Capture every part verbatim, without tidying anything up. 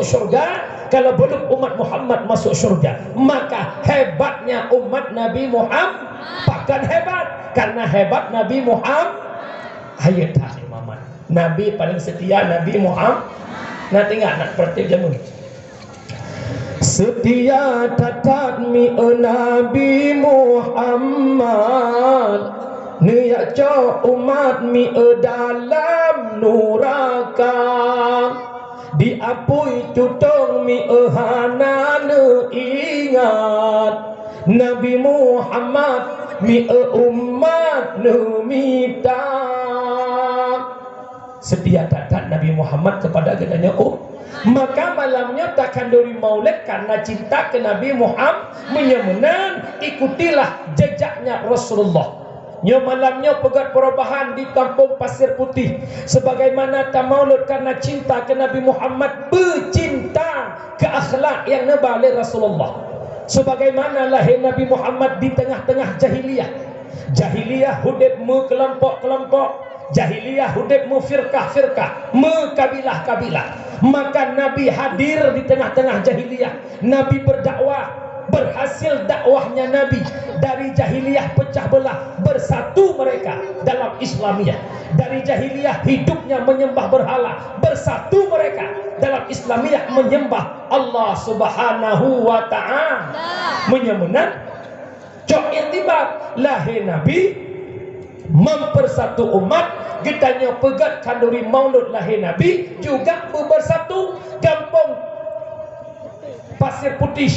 syurga, kalau belum umat Muhammad masuk syurga. Maka hebatnya umat Nabi Muhammad, bahkan hebat, karena hebat Nabi Muhammad. Hayat Muhammad. Nabi paling setia Nabi Muhammad. Nah, tinggal nak praktik jamu. Seutia that-that mié Nabi Muhammad, neujak cok umat mié dalam nuraka. Diapui tutong mié hana neuingat, Nabi Muhammad mié umat neumita. Seutia that-that Nabi Muhammad kepada geutanyoe umat. Maka malam nyoe takhanduri maulid karena cinta ke Nabi Muhammad. Meunyoe meunan, ikutilah jejaknya Rasulullah. Nyoe malam nyoe peugét perubahan di Kampung Pasir Putih. Sebagaimana tamaulud karena cinta ke Nabi Muhammad, beucinta ke akhlak nyang neuba lé Rasulullah. Sebagaimana lahé Nabi Muhammad di tengah-tengah jahiliyah. Jahiliyah udeb meukelompok-kelompok. Jahiliyah udeb meufirkah-firkah, meukabilah-kabilah. Maka Nabi hadir di tengah-tengah jahiliyah. Nabi berdakwah, berhasil dakwahnya Nabi. Dari jahiliyah pecah belah, bersatu mereka dalam Islamiyah. Dari jahiliyah hidupnya menyembah berhala, bersatu mereka dalam Islamiyah menyembah Allah Subhanahu wa Ta'ala. Meunyoe meunan, cok iktibar, lahé Nabi mempersatu umat, geutanyoe peugét khanduri maulud lahé Nabi juga beubersatu. Gampông Pasir Putih,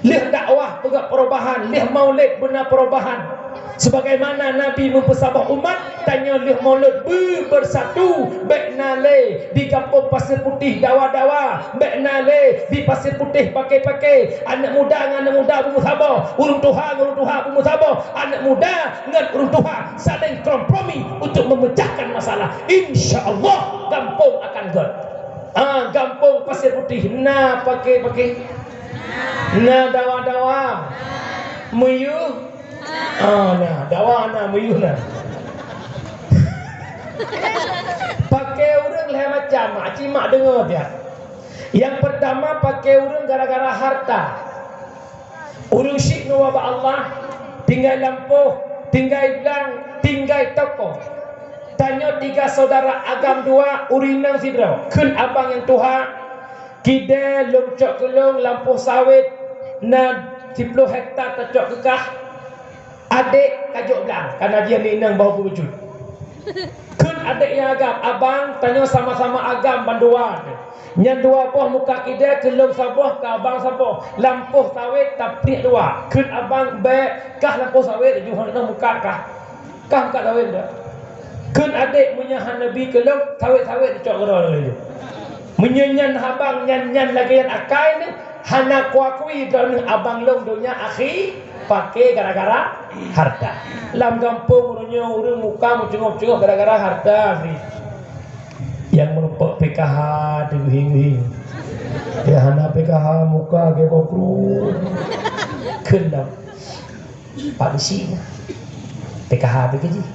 lheueh dakwah peugét perubahan, lheueh maulid beuna perubahan. Sebagaimana Nabi meupeusaboh umat, tanyoe lheueh maulud beubersatu, bék na lé di Gampông Pasir Putih dawa-dawa, bék na lé di Pasir Putih paké-paké, aneuk muda ngon aneuk muda beumeusaboh, ureuëng tuha ngon ureuëng tuha beumeusaboh, aneuk muda ngon ureuëng tuha saling kompromi untuk memecahkan masalah. Insya Allah, gampông akan gét. Ah, Gampông Pasir Putih na paké-paké, na dawa-dawa, meuyuh. Ah, na dawa na, meuyuh na. Paké ureuëng lhée macam, mak cit mak deungoe tieb. Nyang peurtama, paké ureuëng gara-gara hareuta. Ureuëng syiek neuba bak Allah, tinggai lampôh, tinggai blang, tinggai toko. Tanyoe tiga saudara agam dua, ureuëng inong sidroe. Kheun abang nyang tuha, "Kidée lôn cok keu lôn lampôh sawét na siploh hekta tacok keu kah." Adék ka jok blang, kana jih aneuk inong bahu peubacut. Kheun adék nyang agam, "Abang, tanyoe sama-sama agam bandua." Nyan dua boh muka kidée, keu lôn saboh, keu abang saboh. Lampôh sawét tapriek dua. Kheun abang, "Bék, kah lampôh sawét, laju hana muka kah. Kah muka sawét dak." Kheun adék, "Meunyoe hana bi keu lôn, sawét-sawét tacok keudroe laju." Meunyoe nyan abang nyan, nyan lagée nyan akai nyoe, hana kuakui droeneueh abang lôn donya akhi, paké gara-gara hareuta. Lam gampông uroe nyoe ureuëng muka meucungok-cungok gara-gara hareuta, akhi. Nyang meurumpok P K H di uhieng-uhieng. Nyang hana P K H muka geuboh kru. Kheun lam Pak Beusi na. P K H pi keujih.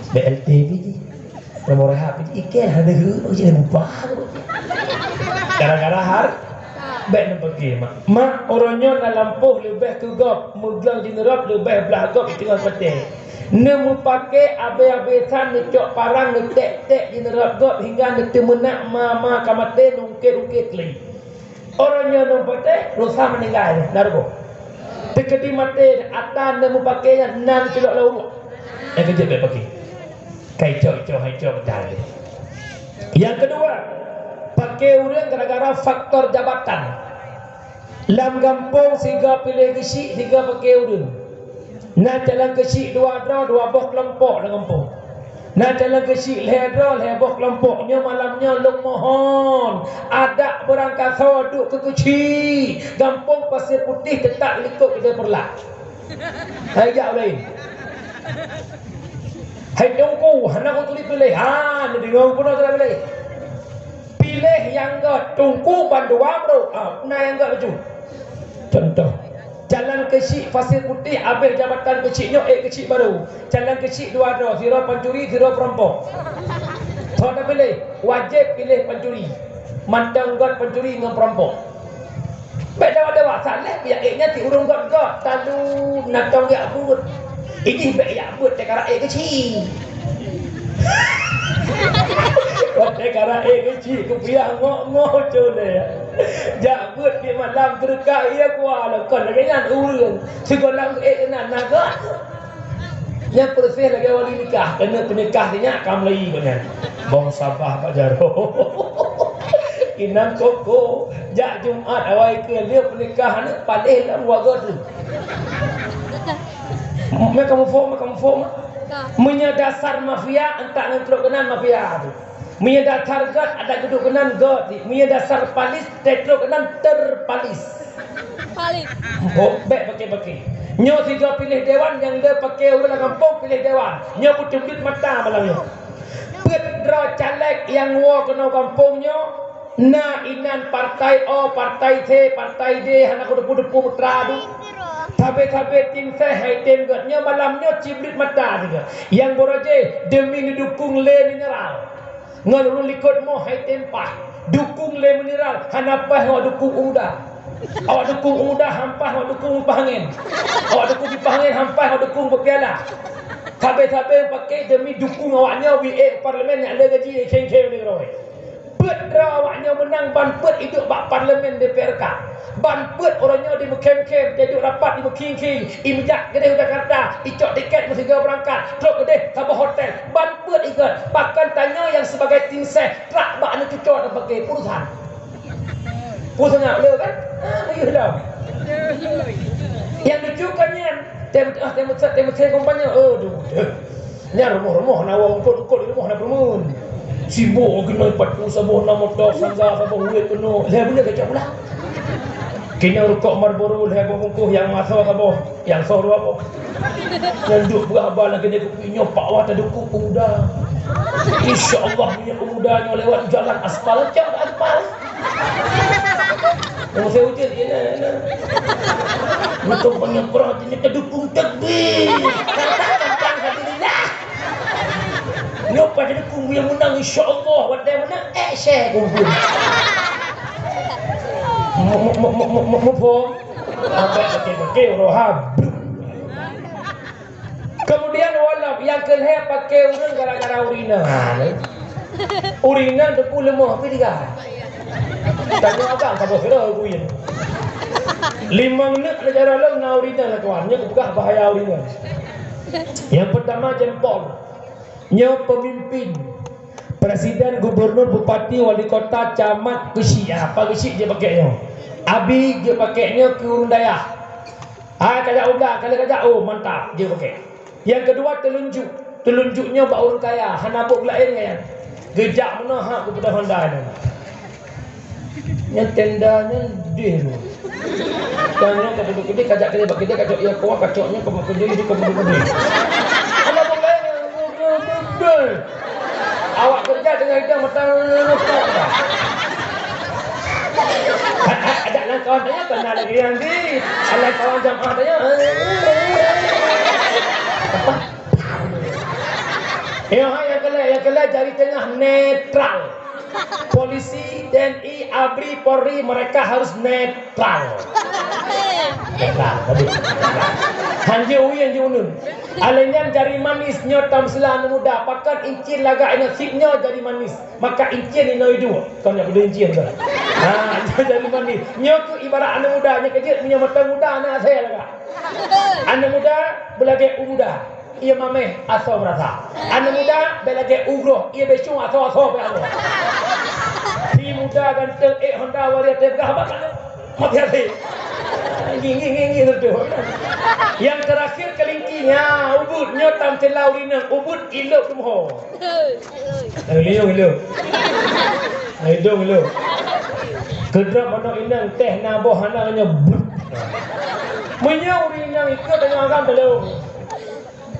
B L T pi jih. Nomor rehab pi jih. Ikei hana geuh, jih lupa. Gara-gara har, bék neupeuki, mak. Mak, uroe nyoe na lampôh leubeh keu gob, meuglang jineurab leubeh blah gob teungoh patéh. Neumeupaké abée-abée san neucok parang neuték-ték jineurab gob hingga neuteumeunak ma-ma ka maté neungkét-ungkét lé. Uroe nyoe ngon patéh, Rusa meuninggai, na rugoh. Teukeudi maté, atra neumeupaké nyan, nan tilok lam uruek. Nyang keujeuet bék paké. Kai cok-cok, hai cok dai. Nyang keudua, paké ureuëng gara-gara faktor jabatan. Lam gampông sigoe piléh geuchik, sigoe paké ureuëng. Na calon keuchik dua droe, dua boh keulompok lam gampông. Na calon keuchik lhée droe, lhée boh keulompok. Nyoe malam nyoe lôn mohon, adak beurangkasoe duek keu keuchik. Gampông Pasir Putih teutap likot Keudè Peureulak. Hai jak laén. Hai Teungku, hana kutuléh piléh. Ha, neudeungoe peunoh teuka piléh. Piléh nyang gét, Teungku bandua brôk. Ha, na nyang gét laju. Contoh, calon keuchik Pasir Putih, abéh jabatan keuchik nyoe, ék keuchik barô. Calon keuchik dua droe, sidroe pancuri, sidroe peurampok. Soe tapiléh? Wajéb piléh pancuri. Mantong göt pencuri ngon perampok. Bèk dawa-dawa, saléh piyak ék nyan ti ureueng göt-göt, talu natong jak beuet. Idih bèk jak beuet, teuka raék keuchik. Watèe ka raék keuchik, kupiah ngok-ngok cot lé. Jak beuet di malam teuka, iya kuah lé kon lagèe nyan ureueng. Sigohlom ék keunan na göt. Nyan peureséh lagèe wali nikah, keuneuk peunikah sinyak ka meulayi gobnyan. Bong sabah bak jaroe. Inong koko, jak Jumat awai keu lheueh peunikah aneuk paléh lam ruwa goe tu. Meuka muphom, meuka muphom. Meunyoe dasar mafia, entak ngon trok keunan mafia tu. Meunyoe dasar göt, adak geuduek keunan göt. Meunyoe dasar palis, trok keunan terpalis. Palis. Oh, bèk paké-paké. Nyoe sigoe piléh dewan nyang le paké ureueng lam gampông piléh dewan. Nyoe peucubit mata malam nyoe. Peuet droe caleg nyang woe keunoe gampông nyoe, na inan partai O, partai C, partai D, hana kuteupeu-teupeu putra tu. Sabe-sabe tim seh hai tem göt. Nyoe malam nyoe cubit mata sigoe. Nyang boro jih demi neudukung lé mineral. Ngon ureueng likot mo hai tem paih. Dukung lé mineral, hana paih awak dukung u muda. Awak dukung u muda han paih awak dukung u pah angén. Awak dukung u pah angén han paih awak dukung beupiala. Sabe-sabe paké demi dukung awak nyoe wéh u parlemen nyang le gaji kheng-kheng nanggroe. Peuet droe awak nyoe meunang ban peuet iduek bak parlemen D P R K. Ban peuet uroe nyoe dimeukhém-khém, taduek rapat dimeukhing-khing, imeujak keudeh u Jakarta, icok tiket meusigoe beurangkat, trok keudeh saboh hotel, ban peuet ikot. Bahkan tanyoe nyang sibagai tim seh, trok bak aneuk cucoe tapaké putusan. Putusan nyan le kan? Ah, meuyoh lom. Nyang lucu kan nyan, tem-, ah, tem-, tem-, tem-, tem-, kampanye, aduh, deuh. Nyan rumoh-rumoh na wang eungkot-eungkot di rumoh na peurumun. Sibok keunoe pat saboh na moto, sangga saboh, wét keunoe. Lhèe buleuen kacok pulang. Keunoe rukok Marlboro lhèe boh bungkôh, nyang maso saboh, nyang soh dua boh. Nyan duek peugah haba lagèe nyoe, kupi nyoe pak wah tadukung pemuda. Insya Allah minyeuk pemuda nyoe lewat jalan aspal, cok aspal. Nyang saya ucit, ya, ya, ya. Maka banyak perhatiannya tadukung takbir. Alhamdulillah. Nyoe pada dukung yang menang, insya Allah. Watèe menang, eh, syekh kumpul. Mu-, mu-, mu-, mu-, mu-, mu-, muphom? Pakai, pakai, pakai, rohab. Kemudian walau nyang keulhèe paké ureueng gara-gara ureueng inong. Ha, ni. Ureueng inong teupeu leumoh pih tiga. Tanyoe agam saboh sidroe ureueng. Limong neuk negara lom na ureueng inong lakoe. Nyoe kupeugah bahaya ureueng inong. Nyang peutama jempol. Nyoe peumimpin. Presiden, gubernur, bupati, wali kota, camat, keuchik. Apa keuchik jeuet paké nyoe? Abi jeuet paké nyoe keu ureueng dayah. Hai, kajak u blang, ka lheueh kajak, oh, mantap, jeuet paké. Nyang keudua, teulunjuk. Teulunjuk nyoe bak ureueng kaya, hana bôh laén nyan. Geujak meunoe, ha, keupeue Honda nyan. Nyan tenda nyan deh nyoe. Tanyoe ka peuduek keudeh, kajak keudeh bak keudeh, kacok ia kuah, kacok nyoe ka bak keudeh, ka peuduek keudeh. Hana bôh laén nyan, deh. Awak keureuja teungoh idong mata. Adak lam kawan tanyoe keunan lagèe nyan di. Lam kawan jamaah tanyoe. Nyoe hai nyang keulhèe, nyang keulhèe jari teungoh netral. Polisi, T N I, ABRI, Polri, mereka harus netral. Netral, tadi. Hanjeuet uyeuen, hanjeuet uneuen. Alèh nyan jari manis nyoe tameusilah aneuk muda, pakon incien lagak inoe sit nyoe jari manis, maka incien inoe iduek. Kon nyak peudeuh incien tu. Ha, nyoe jari manis. Nyoe keuh ibarat aneuk muda, nyoe keujeuet meunyoe mantong muda na asèe lagak. Aneuk muda beulagèe u muda, ie mamèh asoe meurasa. Aneuk muda bèk lagèe u groh, ie beucong asoe-asoe bèk asoe. Si muda ganteng ék Honda waréh teuh gah bak aneuk. Mati hati. Ngi, ngi, ngi, ngi, beutôi. Nyang teurakhir keulingki, nya, ubit, nyoe tam teulau rineueng, ubit ilop teumeuho. Hai, liong ilop. Hai, dong ilop. Keudroe manok inong teh na boh hana nyoe. Meunyoe ureueng inong ikot tanyoe agam teulau.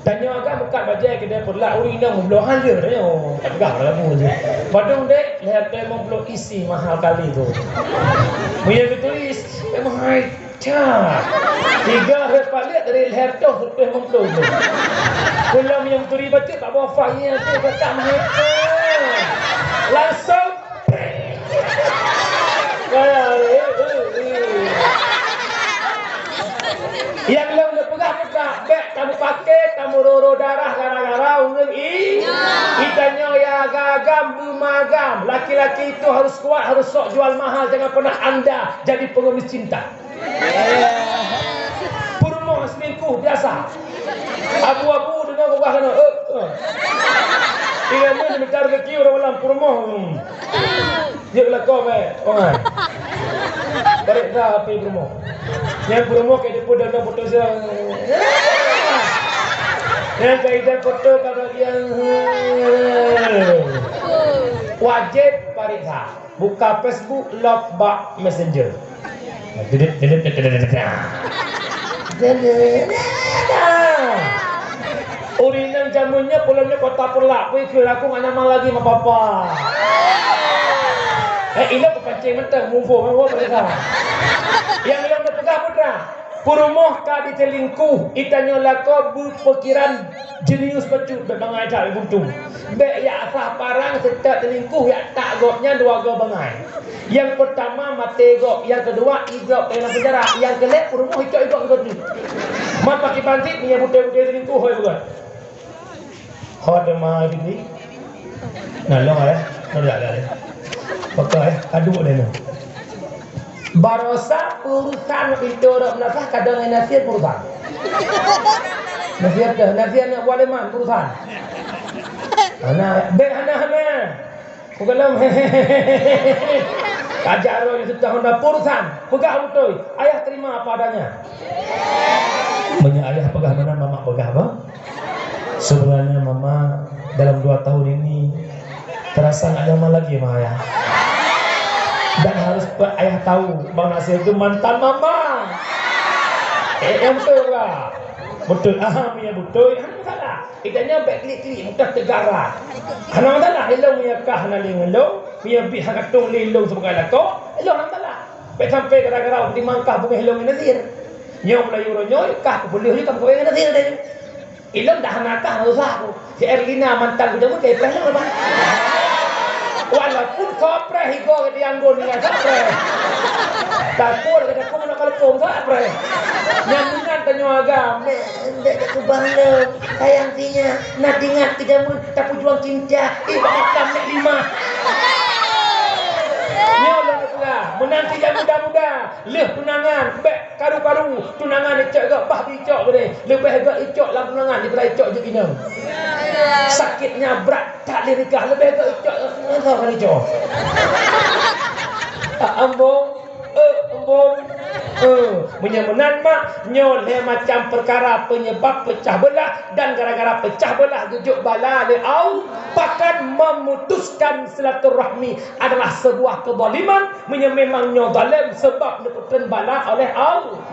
Tanyoe agam meukat bajèe keudè peureulak ureueng inong meubloe han lheueh tanyoe. Peugah lam buku tu. Padum dek, lhèe reutôh limong ploh isi mahal kali tu. Meunyoe geutulis, eh, mahai. Cak. Tiga rhot palet dari lhèe reutôh reutôh limong ploh tu. Pulang meunyoe meuturi bacut bak bawah fah, iya tu kakak mahai. Langsung. Darah gara-gara ureuëng i. Geutanyoe ya agam-agam beumagam. Laki-laki itu harus kuat, harus sok jual mahal, jangan pernah anda jadi pengemis cinta. Peurumoh selingkuh biasa. Abu-abu deungon gobah keunoe. Eh, eh. Ingat meunan mita rezeki ureuëng malam peurumoh. Hmm. Jeuet lakoe bèk, pangai. Barék that api peurumoh. Nyang peurumoh ka jipeuet dan foto siang. Nyang ka idang foto ka bagian. Wajéb paréksa. Buka Facebook, love bak Messenger. Dedet, dedet, dedet, dedet, dedet. Dedet. Ureuëng inong jameun nyoe, peulom nyoe kota Peureulak, pih keu lakoe ngon nyaman lagi mak papa. Eh, ilong peupancing mantong, muphom, eh, woe peuriksa. Nyang ilong neupeugah putra, peurumoh ka jiseulingkuh, geutanyoe lakoe beupeukiran jenius bacut, bèk bangai that buntu. Bèk jak asah parang, seutôt teulingkuh jak tak gobnyan dua goe bangai. Nyang peurtama maté gob, nyang keudua ie gob dalam penjara, nyang keulhèe peurumoh icok ie gob ngon geuh. Man pakriban cit meunyo beutôi-beutôi selingkuh hôi beugöt. Hot deh ma Bibli. Nah, lôn ayah, lôn jak deh. Pakai, eh, aduk deh nyoe. Barosa peurusan pintoe rot meunasah kadang ngon Nasir peurusan. Nasir deh, Nasir nyoe buah leman peurusan. Hana, bèk hana-hana. Ku galom, hehehe. Kajak roh nyang sudah honda peurusan. Peugah beutôi. Ayah terima apa adanya. Meunyo ayah peugah meunan, mama peugah apa? Sebenarnya mama dalam dua tahun ini terasa nggak nyaman lagi sama ayah. Dan harus pe-, ayah tahu, Bang Nasir itu mantan mama. Eh, yang betul lah. Betul. Ah, ya betul. Hana masalah. Kita nyoe bèk klik-klik, mudah teugara. Hana masalah, ilong meunyo kah hana lé ngon lôn, meunyo bit hana tueng lé lôn sibagai lakoe, ilong hana masalah. Bèk sampai gara-gara di mangkah beungèh lôn ngon Nasir. Nyoe meulayeue uroe nyoe, kah kupeuleueh nyoe, kah kupeuleueh ngon Nasir deh. Ilong dah hana kah, hana usah aku. Si Erlina mantan ku jameun, ka ipreh lôn, Bang. Walaupun soe preh igoe geudiang gon nyan soe preh. Takot geutanyoe keumeunang kalkong soe preh. Nyang meunan tanyoe agam. Bèk, bèk keubah lom. Sayang sinyak, na teuingat keu jameun tapeujuang cinta. Eh, bak Islam nèk lima. Nyoe lôn peugah, meunan si jak muda-muda, lheueh tunangan, bèk karu-karu, tunangan icok gèt, bah icok geude. Leubeh gèt icok lam tunangan daripada icok jeuet inong. Sakitnya berat. Tak lé nikah, leubeh gèt icok, ngon kali cok. Ah, embong, eh, embong, eh. Meunyoe meunan mak, nyoe lhèe macam peukara penyebab pecah belah, dan gara-gara pecah belah geujok bala lé Allah, bahkan memutuskan silaturahmi adalah sebuah kezaliman. Meunyoe memang nyoe zalem, sebab neupeutrön bala oleh Allah.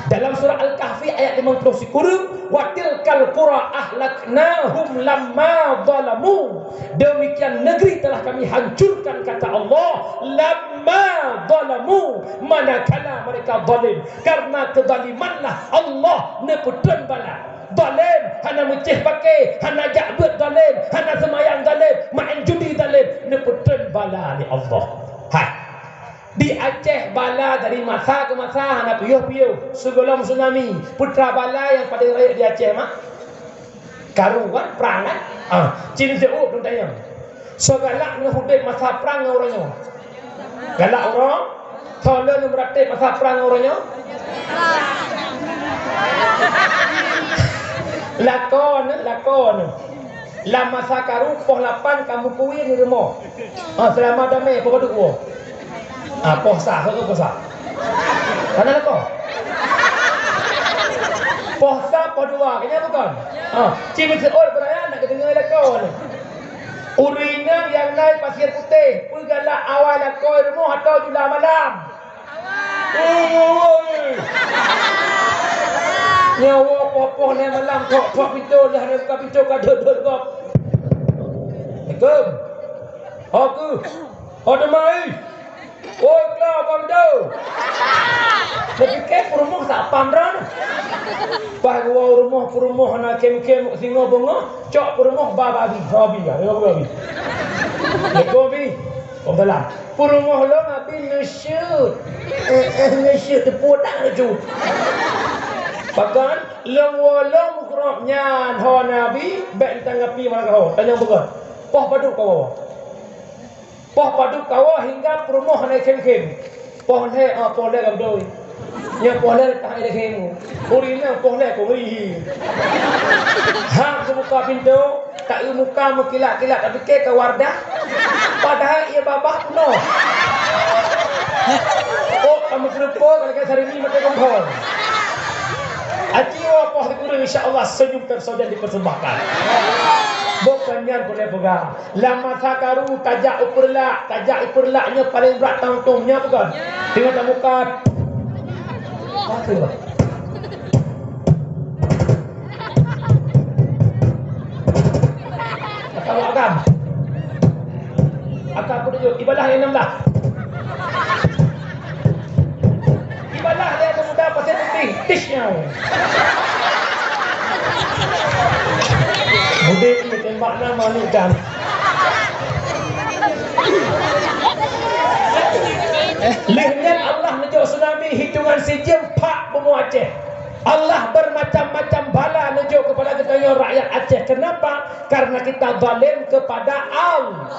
Dalam surah Al-Kahfi ayat limong puluh sikureueng, "Wa tilkal qura ahlaknahum lamma zalamu." Demikian negeri telah Kami hancurkan, kata Allah, "lamma zalamu," manakala mereka zalim. Karena kezalimanlah Allah neupeutrön bala. Zalem, hana meucéh paké, hana jak beuet zalem, hana seumayang zalem, maén judi zalem, neupeutrön bala lé Allah. Hai. Di Aceh bala dari masa ke masa hana piôh-piôh. Sigohlom tsunami, peue teuma bala nyang paleng rayeuk di Aceh mah? Karu kan, prang kan? Ah, cit seuôt lôn tanyong. Soe galak ngon udép masa prang ngon uroe nyoe? Galak uroe? Soe lôn meuratéb masa prang ngon uroe nyoe? Lakoe neuh, lakoe neuh. Lam masa karu poh lapan ka meukuwi di rumoh. Ah, seulama damé poh padub woe. Ah, poh sa, heueh, poh sa. Hana lakoe. Poh sa, poh dua, keunya bukon? Ah, ci meusiôt beuraya nak geudeungoe lakoe nyoe. Ureueng inong nyang na i Pasir Putéh, peue galak awai lakoe rumoh atau jula malam? Ui! Nyoe woe poh-poh lhèe malam, trok-trok pintoe, lheueh buka pintoe ka deuet-deuet gob. Assalamualaikum. Ho keuh? Ho teuma, ih? Oi, kla bang deu. Neupike peurumoh tak paham droe. Bah geuwoe rumoh, peurumoh na kem-kem singoh beungoh, cok peurumoh ba babi. Babi ya, ya babi. Assalamualaikum, Abi. Waalaikumsalam. Peurumoh lôn Abi neusyeuet. Eh, eh, neusyeuet teupeue dak neusyeuet. Pakon lôn woe lôn Nyan ho Nabi, bèk neutanggapi malaikat ho. Tanyong beugöt. Poh padub kawoe? Poh padub kawoe hingga peurumoh hana khem-khem. Poh lhèe, ah, poh lhèe ka beudôh. Nyang poh lhèe tah ilèe khem. Ureueng inong poh lhèe kong rihi. Ha, geubuka pintoe, taeu muka meukilat-kilat, tapike ka Wardah. Padahai ie babah peunoh. Oh, kamu keureupo, kalau kita hari ini makai kompor. Aci wa poh sikureueng, insya Allah senyum tersaji dipersembahkan. Bukan nyan peureulèe peugah. Lam masa karu tajak u Peureulak, tajak u Peureulak nyoe paleng brat tang-tong nyoe bukan? Teungoh tamuka. Masa, Bang. Kata Bang Agam. Angka peutujoh, ibalah nyang enam belas. Ibalah lé aneuk muda Pasir Putih, tis nyoe. Mudik ni tembak nama ni kan. Lheuh nyan Allah neujok tsunami hitungan sijeuem phak bumoe Aceh. Allah bermacam-macam bala neujok keupada geutanyoe rakyat Aceh. Kenapa? Karena kita zalim kepada Allah.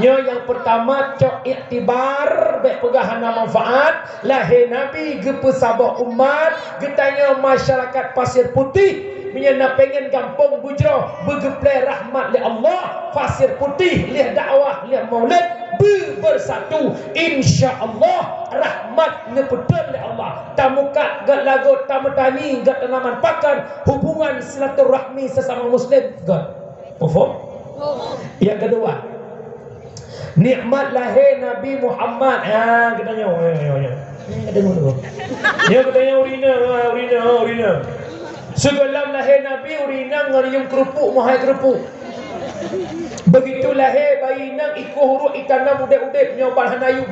Nyoe nyang peurtama, cok iktibar, bèk peugah hana manfaat. Lahé Nabi geupeusaboh umat, geutanyoe masyarakat Pasir Putih, meunyoe na pengen gampông beujroh, beugeuplè rahmat lé Allah, Pasir Putih, lheuh dakwah, lheuh maulid, beu-, bersatu. Insya Allah, rahmat neupeutrön lé Allah. Tamukat gèt lagot, tameutanyi gèt tanaman pakan, hubungan silaturahmi sesama muslim gèt. Mafhum? Nyang keudua, nikmat lahé Nabi Muhammad. Ha, geutanyoe, nyoe, nyoe, nyoe. Nyoe geutanyoe ureueng inong, ha, ureueng inong, ha, ureueng inong. Sigohlom lahé Nabi, ureueng inong ngon yuem keurupuk, meuhai keurupuk. Begitu lahé bayi inong, ikoh uruek itanom udép-udép, nyoe ban hana yuem.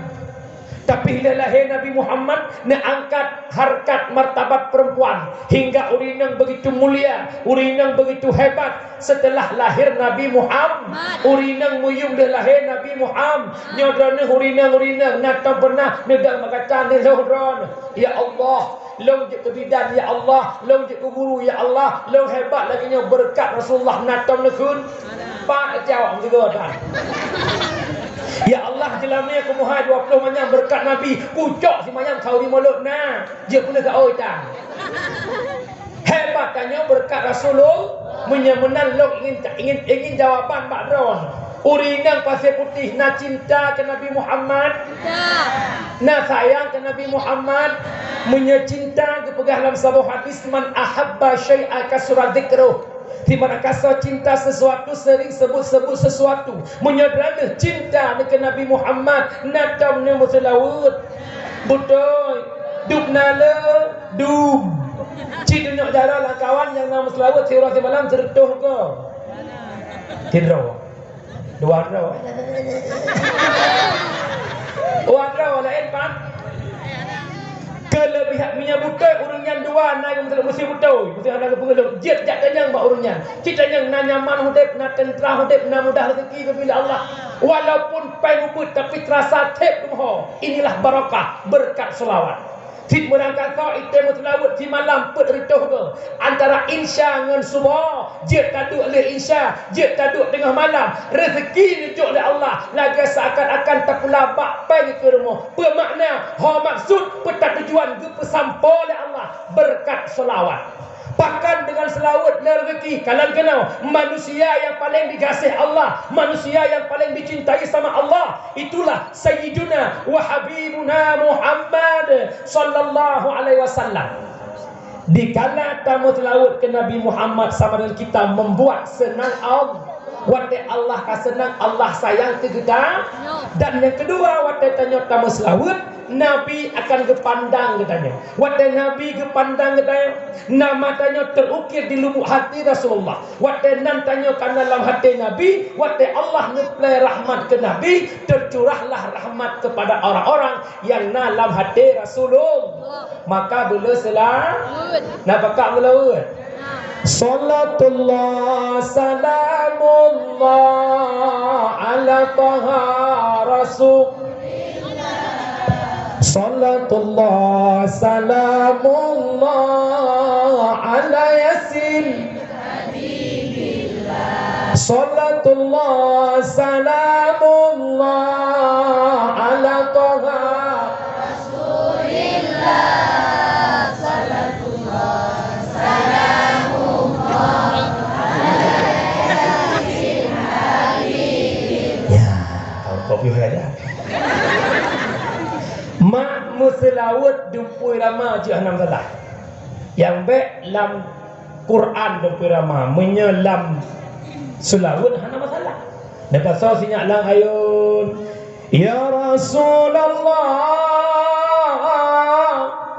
Tapi lheuh lahé Nabi Muhammad, neuangkat harkat martabat perempuan hingga ureueng inong begitu mulia, ureueng inong begitu hebat. Setelah lahir Nabi Muhammad, ureueng inong meuyuem lheuh lahé Nabi Muhammad. Nyoe droeneuh ureueng inong, ureueng inong, na tom pernah neudong bak gata neulhôh droeneuh, "Ya Allah, lôn jeuet keu bidan, ya Allah, lôn jeuet keu guru, ya Allah, lôn hebat lagèe nyoe beureukat Rasulullah." Na tom neukheun? Pat jaweueb sigoe tan. Ya Allah, jeulamé keu meuhai dua ploh manyam beureukat Nabi, kucok simanyam khauri mulod na, jeuet peunoh keu oi tan. Hebat tanyoe beureukat Rasulullah, meunyoe meunan lôn ingin, ingin, ingin jawaban bak droeneuh. Ureueng inong Pasir Putih na cinta keu Nabi Muhammad? Na sayang keu Nabi Muhammad? Meunyoe cinta geupeugah lam saboh hadis, "Man ahabba syai'a kasura dzikruh." Di mana kasoe cinta sesuatu, sering sebut-sebut sesuatu. Meunyoe droeneuh cinta keu Nabi Muhammad, na tom neumeuseulaweuet. Beutôi. Dum na le, dum. Cit dunyok jaroe lam kawan nyang na meuseulaweuet siuroe simalam sireutôh goe. Sidroe. Dua droe. Dua droe laén, Pak. Keulebihan meunyoe beutôi ureueng nyan dua na nyang meuseulaweuet, meusti beutôi, meusti hana geupeungeulong. Jeuet jak tanyong bak ureueng nyan. Cit tanyong na nyaman udép, na teuntram udép, na mudah rezeki geubri lé Allah. Walaupun péng ubit tapi teurasa thép geumoe. Inilah barokah, beureukat seulaweuet. Cit meurangkasoe item meuseulaweuet simalam peuet reutôh goe. Antara insya ngon suboh, jeuet taduek lheuh insya, jeuet taduek teungoh malam. Rezeki neujok lé Allah, lagèe seuakan-akan tapula bak péng keu rumoh. Peue makna? Ho maksud, peue tujuan geupeusampoe lé Allah? Beureukat seulaweuet. Bahkan dengan seulaweuet na rezeki, kalon keunoe, manusia yang paling digaséh Allah, manusia yang paling dicintai sama Allah, itulah Sayyiduna wa Habibuna Muhammad sallallahu alaihi wasallam. Dikala tameuseulaweuet keu Nabi Muhammad, sama dengan kita membuat senang Allah. Watèe Allah ka seunang, Allah sayang keu geutanyoe. Dan nyang keudua, watèe tanyoe tameuseulaweuet, Nabi akan geupandang geutanyoe. Watèe Nabi geupandang geutanyoe, nama tanyoe terukir di lubuk hati Rasulullah. Watèe nan tanyoe ka na lam até Nabi, watèe Allah neuplai rahmat keu Nabi, tercurahlah rahmat kepada orang-orang yang na lam até Rasulullah. Maka beu le seula-, na pakat meulaweuet. Salatullah salamullah ala Taha Rasul. Salatullah salamullah ala Yasin. Salatullah, salamullah ala Toha. Ya, kau piôh saja. Mak meuseulaweuet dumpui rama jeuet hana masalah. Nyang bék lam Quran dumpui rama, meunyoe lam seulaweuet hana masalah. Neupasoe sinyak lam ayôn, "Ya Rasulullah,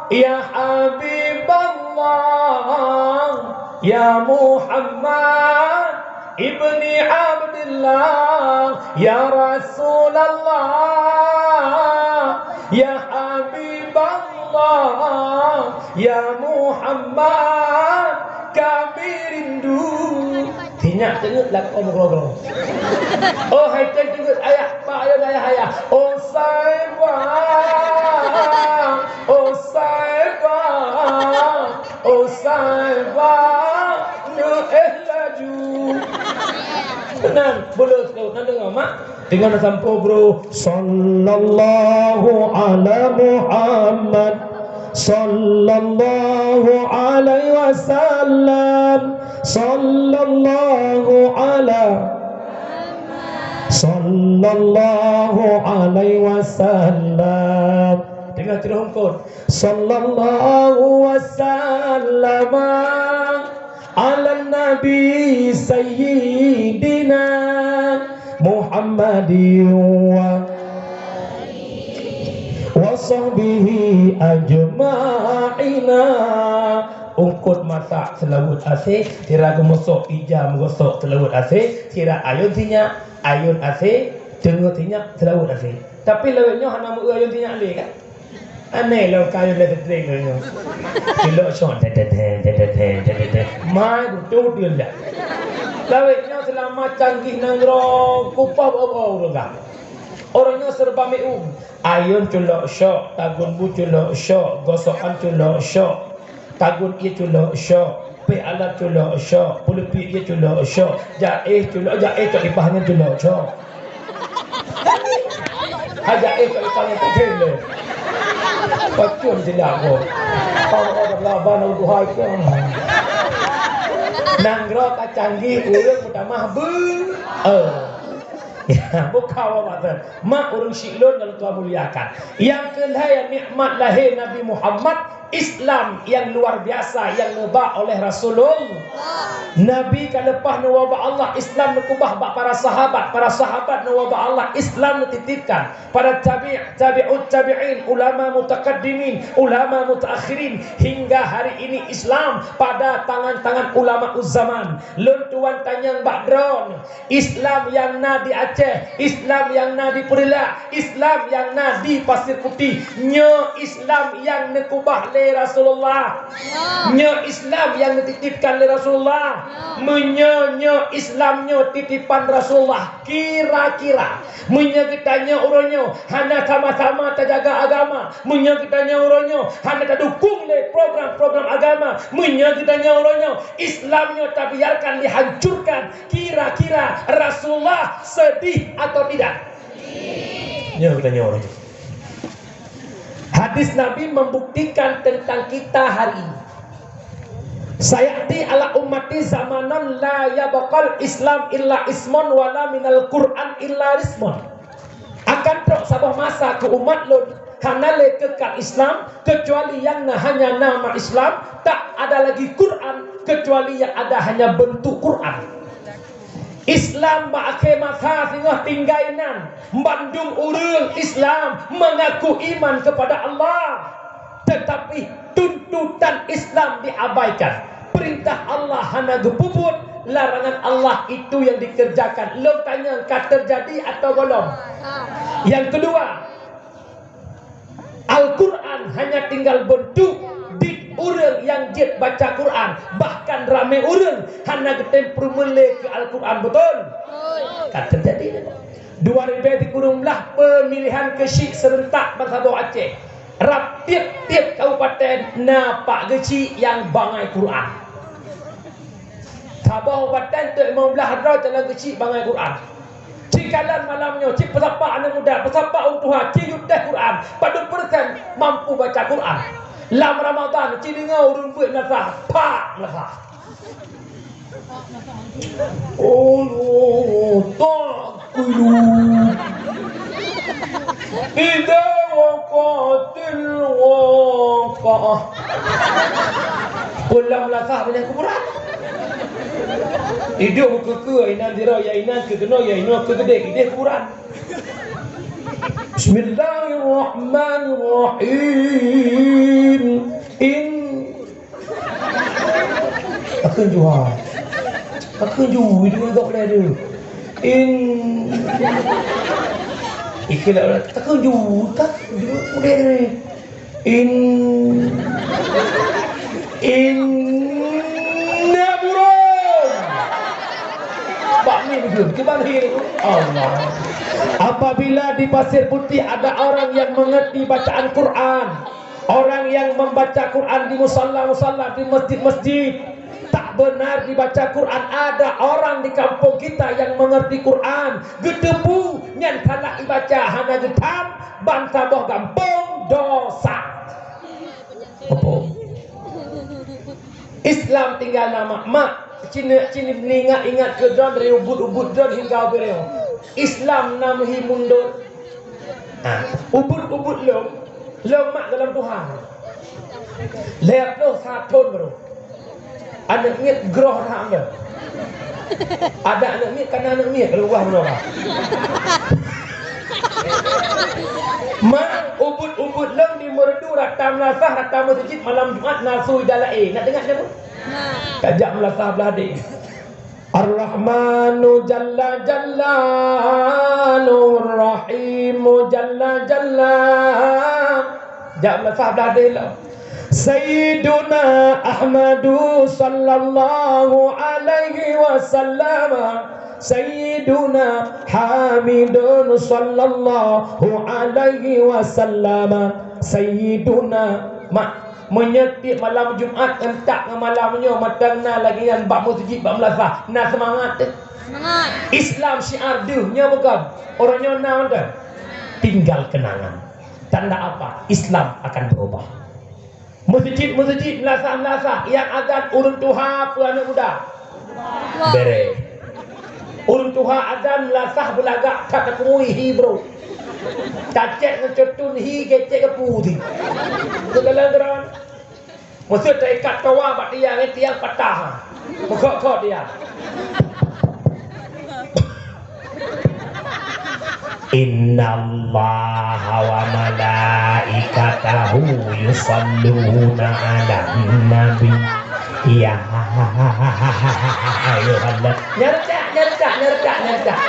ya Habiballah, ya Muhammad ibni Abdillah, ya Rasulullah, ya Habiballah, ya Muhammad, kami rindu." Sinyak teungeut lakoe meugroe-groe. Oh, hai teungeut ayah, pak ayah, ayah, ayah. Oh, Saibah, oh, Saibah, oh, Saibah, neuéh laju. Meunan, buleuen seulaweuet, na deungoe, mak? Deungon sampoe brôh, "Sallallahu ala Muhammad, sallallahu alaihi wasallam, sallallahu ala, sallallahu alaihi wasallam." Deungon terus eungkôt, "Sallallahu wasallama ala Nabi Sayyidina Muhammadin wa, wa sahbihi ajma'ina." Eungkôt masak seulaweuet asé, sira geumosok ija meugosok seulaweuet asé, sira ayôn sinyak, ayôn asé, teungeut sinyak, seulaweuet asé. Tapi lawét nyoe hana meu-eu ayôn sinyak lé, kan? Aneh lom ka ayôn lé seutréng nyoe. Cilok syok, tet, tet, tet. Mai beutôi dia. Lawét nyoe seulama canggih nanggroe, kupah bau-bau ureueng ka. Ureueng nyoe serba meu-eu. Ayôn culok syok, tagun bu culok syok, gosokan culok syok. Tagun ié culok syok, pék alat culok syok, peuleupiek ié culok syok, jaéh culok, jaéh cok ipah nyan culok syok. Ha, jaéh cok ipah nyan putih lé. Pacun silap ko. Pang oh dah laban, oh, duhai ke. Nanggroe ka canggih, ureueng meutamah beu. Eh. Ya, buka awak mata. Mak ureueng syiek lôn nyang tuan muliakan. Nyang keulhèe, nikmat lahé Nabi Muhammad, Islam nyang luar biasa nyang neuba oleh Rasulullah. Nabi ka leupah neuba bak Allah, Islam neukeubah bak para sahabat, para sahabat neuba bak Allah, Islam neutitipkan pada tabi', tabi'ut tabi'in, ulama mutakaddimin, ulama mutaakhirin, hingga hari ini Islam pada tangan-tangan ulama zaman. Lôn tuan tanyong bak droeneuh, Islam nyang na di Aceh, Islam nyang na di Peureulak, Islam nyang na di Pasir Putih, nyoe Islam nyang neukeubah lé Rasulullah. Nyoe Islam nyang neutitipkan lé Rasulullah. Meunyoe nyoe Islam nyoe titipan Rasulullah, kira-kira meunyoe geutanyoe uroe nyoe hana sama-sama tajaga agama, meunyoe geutanyoe uroe nyoe hana tadukong lé program-program agama, meunyoe geutanyoe uroe nyoe Islam nyoe tabiarkan dihancurkan, kira-kira Rasulullah sedih atau tidak? Nyoe geutanyoe uroe nyoe. Hadis Nabi membuktikan tentang kita hari ini. "Sayati ala ummati zamanan la yabqal Islam illa ismun wala minal Qur'an illa ismun." Akan trok saboh masa keu umat lôn, hana lé kekal Islam, keucuali nyang na hanya nama Islam, tak ada lagi Quran, keucuali nyang ada hanya beuntuk Quran. Islam bak akhé masa singoh tinggai nan, bandum ureueng Islam mengaku iman kepada Allah. Tetapi tuntutan Islam diabaikan. Perintah Allah hana geupeubuet, larangan Allah itu yang dikerjakan. Lôn tanyong, ka teujadi atawa gohlom? Yang kedua, Al-Quran hanya tinggal beuntuk di ureueng nyang jeuet baca Quran. Bahkan ramé ureueng hana geutem peurumeulée keu Al-Quran, beutôi? Ka teujadi. Dua ribée sikureueng blaih peumilihan keuchik seurentak bansaboh Aceh. Rab tieb-tieb kabupaten na pak geuchik nyang bangai Quran. Saboh ubat tén teuk limong blaih droe calon keuchik bangai Quran. Ci kalon malam nyoe, ci peusapat aneuk muda, peusapat ureueng tuha, ci yub teh Quran. Padub persen mampu baca Quran. Lam Ramadan, ci deungoe ureueng beuet meunasah, pak meunasah. Oh, tak kulu. Idza waqa'atil waqa'ah. Peue lam meunasah banyak kuburan. Idong keu-keu inan dira ya inan keu keunoe ya inoe keu geudeh ideh kuburan. Bismillahirrahmanirrahim. In Aku jual. Aku ju itu gok dah tu. In Ikhlas aku ju tak ju udah ni. In Inna burung. Bak ni betul. Kembali Allah. Apabila di Pasir Putih ada orang yang mengerti bacaan Quran, orang yang membaca Quran di musalla-musalla, di masjid-masjid, tak benar dibaca Quran. Ada orang di kampung kita yang mengerti Quran, geuteupeue nyan salah ibaca hana geutham, ban saboh gampông dosa. Apa? Islam tinggal nama mak. Cina cina ingat-ingat ke don dari ubut-ubut don hingga beriu. Islam nam hi mundur. Ha, ubut-ubut lom, lom mak dalam Tuhan. Lhèe ploh sa thon baru. Aneuk miet groh that enggak. Ada aneuk miet, kana aneuk miet, kalau wah bunoe. Ma, ubut-ubut lom di Meureudu rata meulasah, rata meuseujid malam Jumat na su ida laén. Nak deungoe nyan? Nah. Tajak meulasah blah deh. Ar-Rahmanu jalla jalla, Ar-Rahimu jalla jalla. Jak meulasah blah deh lah. Sayyiduna Ahmadu sallallahu alaihi wasallam. Sayyiduna Hamidun sallallahu alaihi wasallam. Sayyiduna ma-, Meunyoe tiep malam Jumat ngon tak ngon malam nyoe mantong na lagèe nyan bak meuseujid bak meulasah, na seumangat teuh. Seumangat. Islam syiar deuh nyoe bukon. Uroe nyoe na mantong. Tinggal kenangan. Tanda apa? Islam akan berubah. Meuseujid-meuseujid, meulasah-meulasah, nyang azan ureueng tuha peue aneuk muda? Bereh. Ureueng tuha azan meulasah beulagak that tapeungui hi bro. Tacet ngon cotun hi gecek geupudi. Keu dalam geran. Meuseu taikat toa bak tiang, tiang patah. Meukhok-khok tiang. Innallaha wa malaikatahu yusalluna 'alan nabi. Ya ayyuhallaz-, nyerecak, nyerecak, nyerecak, nyerecak.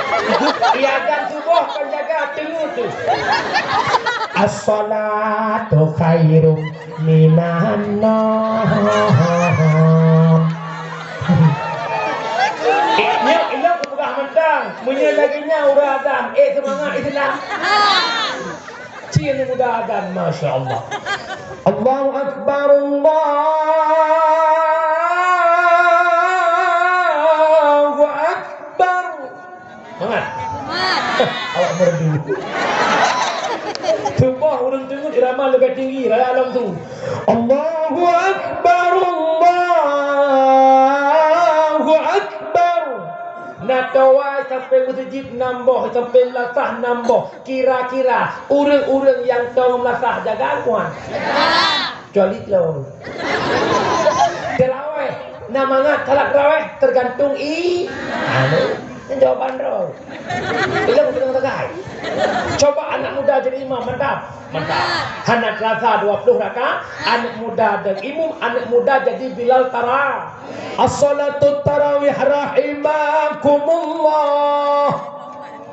Iya kan suboh penjaga teungeut tu. As-salatu khairum minan naum. Eh, nyoe ilong kupeugah mantong. Meunyoe lagèe nyan ureueng azan, eh, seumangat Islam. Cien muda azan, masya Allah. Allahu Akbar, Allahu Akbar. Mangat. Awak merdu. Sumpah ureueng teungeut irama leubeh tinggi, raya lom tu. Allahu Akbar, Allahu Akbar. Na toa sampai meuseujid nam boh, sampai meulasah nam boh. Kira-kira ureueng-ureueng nyang toa meulasah jaga kuan. Kecuali lôn. Teuraweh, na mangat salat raweh teugantung i-, anu, jawaban droe. Ilong teungoh sagai. Coba anak muda jadi imam, mantap. Mantap. Hana terasa dua puluh rakaat, anak muda dan imum, anak muda jadi bilal tara. As-salatu tarawih rahimakumullah.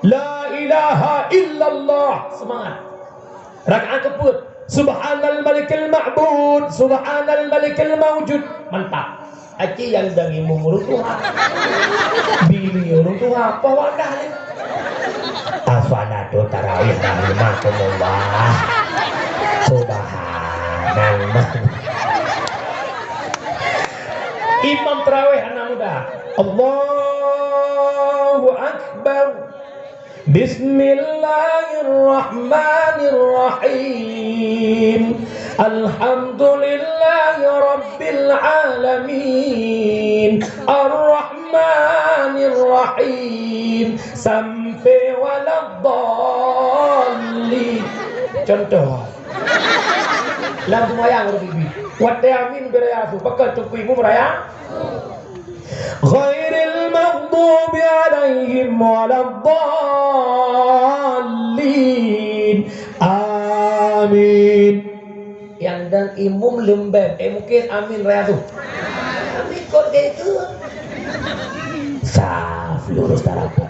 La ilaha illallah. Semangat. Rakaat keupeuet, Subhanal Malikil Ma'bud, Subhanal Malikil Maujud. Mantap. Aci nyang dang imum ureueng tuha. Bini ureueng tuha, apa wadah ni? As-salatu tarawih rahimakumullah. Subhanallah. Imam tarawih anak Allahu Akbar. Bismillahirrahmanirrahim. Alhamdulillahirabbil alamin. Arrahmanirrahim. Sampai waladdallin. Contoh. Lam seumayang ureueng bibi. Watèe amin beuraya su, pakon teungku imum raya? Ghairil maghdubi alaihim waladdallin. Amin. Nyang dang imum leumbeng, eh, mungkin amin raya su. Amin kot gaya tu. Saf lurus tarapat.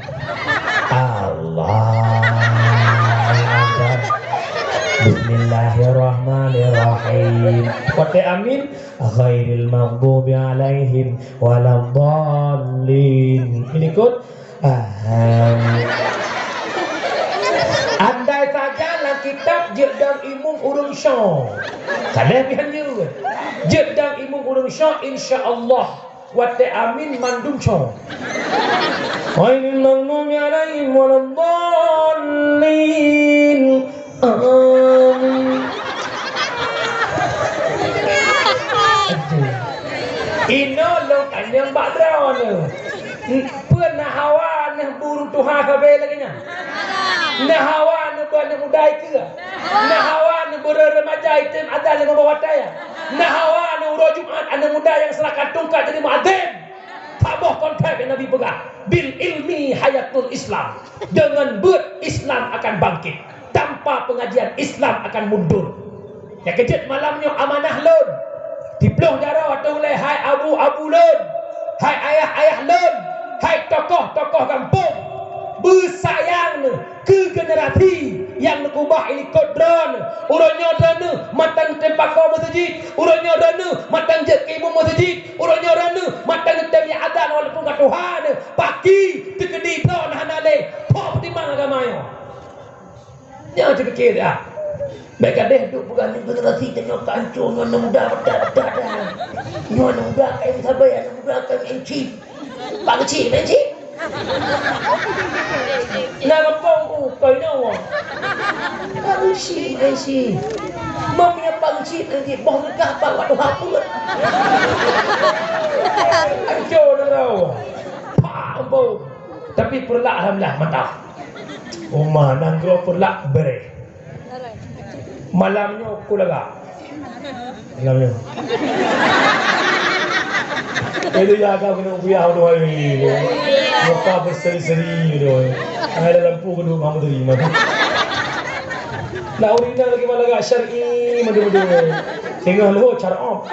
Allahu Akbar. Bismillahirrahmanirrahim. Watèe amin, ghairil maghdubi alaihim waladdallin. Ini kot. Ahem. Andai saja lam kitab jeuet dang imum ureueng sho. Ka lheueh pih han jeuet. Jeuet dang imum ureueng sho, insya Allah. Watèe amin mandum sho. Ghairil maghdubi alaihim waladdallin. Amin. Inoe lôn tanyong bak droeneuh. Peue na hawa neuh buru tuha sabe lagèe nyan? Na hawa neuh beu aneuk muda ikeue? Na hawa neuh beu remaja item adan limong boh watèe? Na hawa neuh uroe Jumat aneuk muda nyang seurakan tungkat jadi muadzin? Saboh kontrak nyang Nabi peugah, "Bil ilmi hayatul Islam." Deungon beuet Islam akan bangkit. Tanpa pengajian, Islam akan mundur. Nyang keujeuet malam nyoe amanah lôn. Siploh jaroe ateueh ulèe, hai abu-abu lôn, hai ayah-ayah lôn, hai tokoh-tokoh gampông. Beusayang neuh keu generasi nyang neukeubah i likot droeneuh. Uroe nyoe droeneuh mantong tem pakoe meuseujid, uroe nyoe droeneuh mantong jeuet keu imum meuseujid, uroe nyoe droeneuh mantong tem adan walaupun ka tuha neuh. Paki teukeudi droeneuh hana lé, po peutimang agama nyoe. Nyoe teupike dah. Bèk gadeh duek peugah nyoe generasi tanyoe ka ancô, nyoe aneuk muda beuthat-beuthat dah. Nyoe aneuk muda ka sabe, aneuk muda ka M C. Pak Keuchik, M C. Na gampông ku, kau inoe. Pak Keuchik, M C. Mam ya Pak Keuchik, M C. Boh geugah bak waktu hapus. Ancô nanggroe. Pak, ampôn. Tapi peureulak alhamdulillah, mantap. Uma nanggroe peureulak bereh. Malam nyoe ku lagak. Malam nyoe. Itu ya agak kena buyah udah hari ni. Muka berseri-seri gitu. Ada lampu kedua kamu terima. Nak urina lagi malah agak syar'i madu-madu. Tengah lho carop.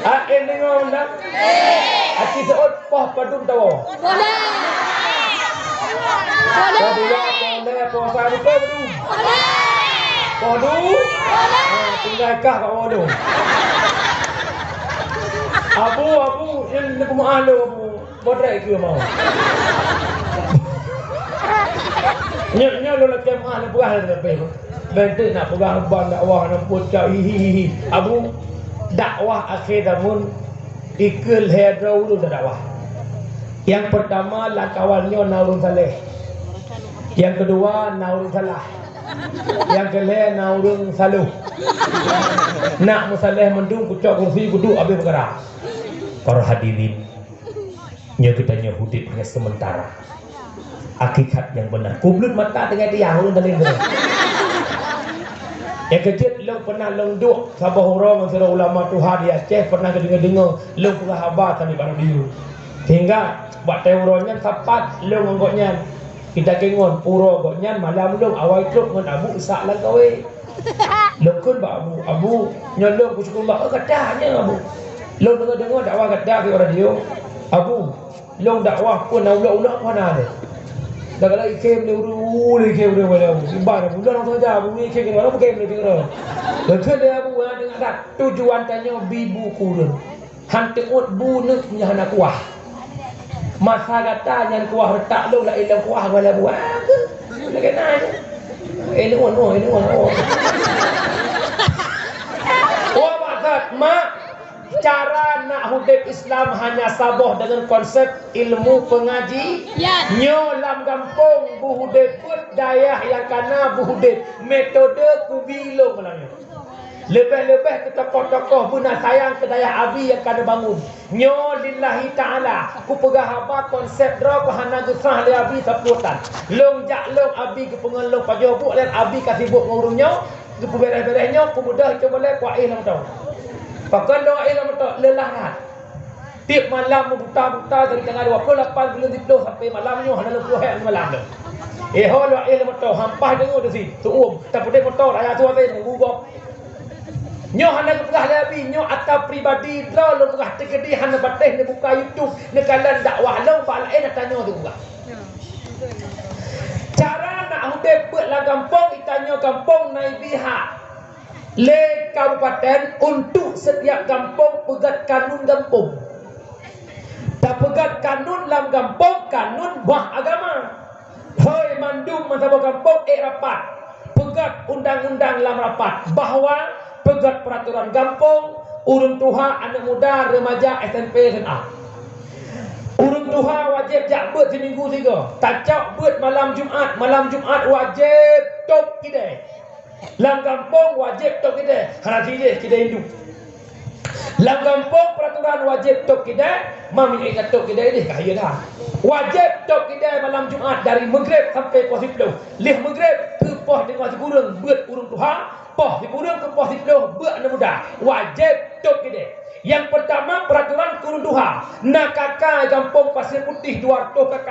Ah, eh, dengar dah. Aci seuôt poh padum tawoe. Boleh. Poh dua, poh lhèe, poh sa, beutôi padum. Boleh. Poh du. Boleh. Ha, tinggai kah kat poh du. Abu, abu, nyan neupeumaáh lôn, abu. Bodrek keu mau. Nyoe, nyoe lôn lakèe meu'ah lôn peugah lagèe nyoe. Bèk teuk nak peugah ban dakwah nang peucah hihi hihi. Abu, dakwah akhé zaman ikeu lhèe droe ureueng dakwah. Nyang peurtama lam kawan nyoe na ureueng saleh. Nyang keudua na ureueng salah. Nyang keulhèe na ureueng saloh. Nak meusaleh mandum kucok kursi kuduek abéh peukara. Para hadirin, nyoe geutanyoe udép hanya sementara. Hakikat nyang beuna. Kubleut mata teungoh diah ulôn taleueng keunoe. Nyang keujeuet lôn pernah lôn duek saboh uroe ngon sidroe ulama tuha di Aceh, pernah geudeungoe-deungoe lôn peugah haba sambil bak radio. Sehingga bak watèe uroe nyan sapat lôn ngon gobnyan. Kita kengon uroe gobnyan malam lôn awai trok ngon Abu Ishak Langkawi. Lôn kheun bak Abu, "Abu, nyoe lôn kusyukurullah." "Oh, gata nyan, Abu." Lôn deungoe-deungoe dakwah gata di radio. "Abu, lôn dakwah pun na ulok-ulok mana deh." Dah galak ikhem lé ureueng, lé ikhem ureueng bala Abu. Iban Abu, lôn langsung saja Abu ikhem keu ureueng, ikhem lé ureueng. Lôn kheun lé Abu, "Ah, deungoe that, tujuan tanyoe bi bu keu ureueng." Han teuôt bu neuk nyan hana kuah. Masa gata nyan kuah reutak lôn laén lôn kuah gala buah. Lagèe na nyan. Eh, lôn, oh, eh, lôn, oh. Wah, masa Mak, cara nak udeb Islam hanya saboh deungon konsep ilmu pengaji. Ya. Nyoe lam gampông beuudeb peuet dayah nyang kana beuudeb metode kubi lôn lam nyoe. Leubeh-leubeh keu tokoh-tokoh beuna sayang keu dayah Abi nyang kana bangun. Nyoe lillahi ta'ala, kupeugah haba konsep droe keuh hana geusah lé Abi sapeue tan. Lôn jak lôn Abi geupeungon lôn pajoh buet lé Abi ka sibok ngon ureuëng nyoe, geupeuberes-beres nyoe, kubeudôh cuba lé kuaéh lam moto. Pakon lôn éh lam moto, leulah that. Tiep malam meubuta-buta dari tanggal dua puluh lapan buleuen siplôh sampai malam nyoe hana lôn peuhek malam tu. Éh ho lôn éh lam moto, hampah deungoe teusi, seuuem, tapeudeh moto, raya tua teh, meugugob. Nyoe hana geupeugah lé Abi, nyoe ata pribadi droe lôn peugah teukeudi hana patéh neubuka YouTube, neukalon dakwah lôn bak laén ata nyoe teupeugah. Cara nak udeb peuet lam gampông, itanyoe gampông na ibiha lé kabupaten untuk setiap gampông peugét kanun gampông. Tapeugét kanun lam gampông, kanun bah agama. Hôi mandum meusaboh gampông ék rapat. Peugét undang-undang lam rapat bahwa peugét peraturan gampông, ureuëng tuha, aneuëk muda, remaja, S M P, S M A. Ureuëng tuha wajéb jak beuet siminggu sigoe. Tacok beuet malam Jumat, malam Jumat wajéb tôb kidée. Lam gampông wajéb tôb kidée, hana sideh kidée induk. Lam gampông peraturan wajéb tôb kidée, ma minyeuk ka tôb kidée deh ka hayeu dah. Wajéb tôb kidée malam Jumat dari Maghrib sampai poh siplôh. Lheueh Maghrib keu poh teungoh sikureueng beuet ureuëng tuha, poh sikureueng keu poh siplôh beuet aneuëk muda. Wajéb tôb kidée. Nyang peurtama peraturan keu ureuëng tuha, na K K gampông Pasir Putih dua ratus K K.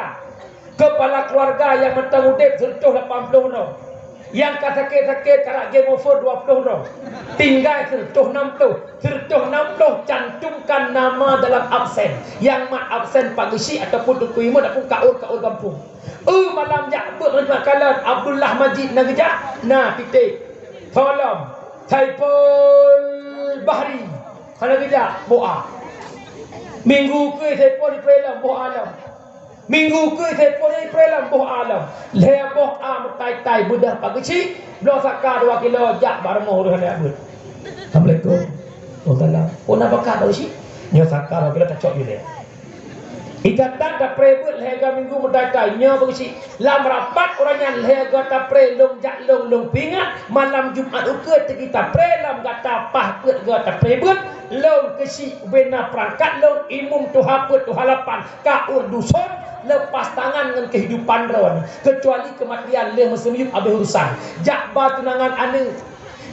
Keupala keuluwarga nyang mantong udeb seureutôh lapan ploh droe. Nyang ka sakét-sakét karab game over dua ploh droe. Tinggai seureutôh nam ploh. Seureutôh nam ploh cantumkan nama dalam absen. Nyang mat absen Pak Geuchik ataupun Teungku Imum ataupun kaur-kaur gampông. Eu malam jak beuet ngon kalon Abdullah Majid na geujak, na Pitek. Solom, Saiful Bahri. Hana geujak, boh a. Minggu keu Saiful di Prelom, boh a lom. Minggu keu Saiful di Prelom, boh a lom. Lhée boh a meutai-tai beudah Pak Geuchik, bloe saka dua kilo jak bak rumoh ureuëng hana beuet. Assalamualaikum. Waalaikumsalam. Oh, na baka Pak Geuchik? Nyoe saka dua kilo tacok jeh lé. Ikatan tapré beuet lhée ga minggu meutai-tai nyoe Pak Geuchik. Lam rapat uroe nyan lhée ga tapré lôn jak lôn, lôn pingat malam Jumat ukeue teungoh tapré lam gata paih peuet ga tapré beuet, lôn keuchik ubena peurangkat lôn imum tuha peuet tuha lapan ka ureuëng duson lepas tangan ngon keuhidupan droe, keucuali keumatian lheueh meuseumiyueb habéh urusan. Jak ba tunangan aneuëk,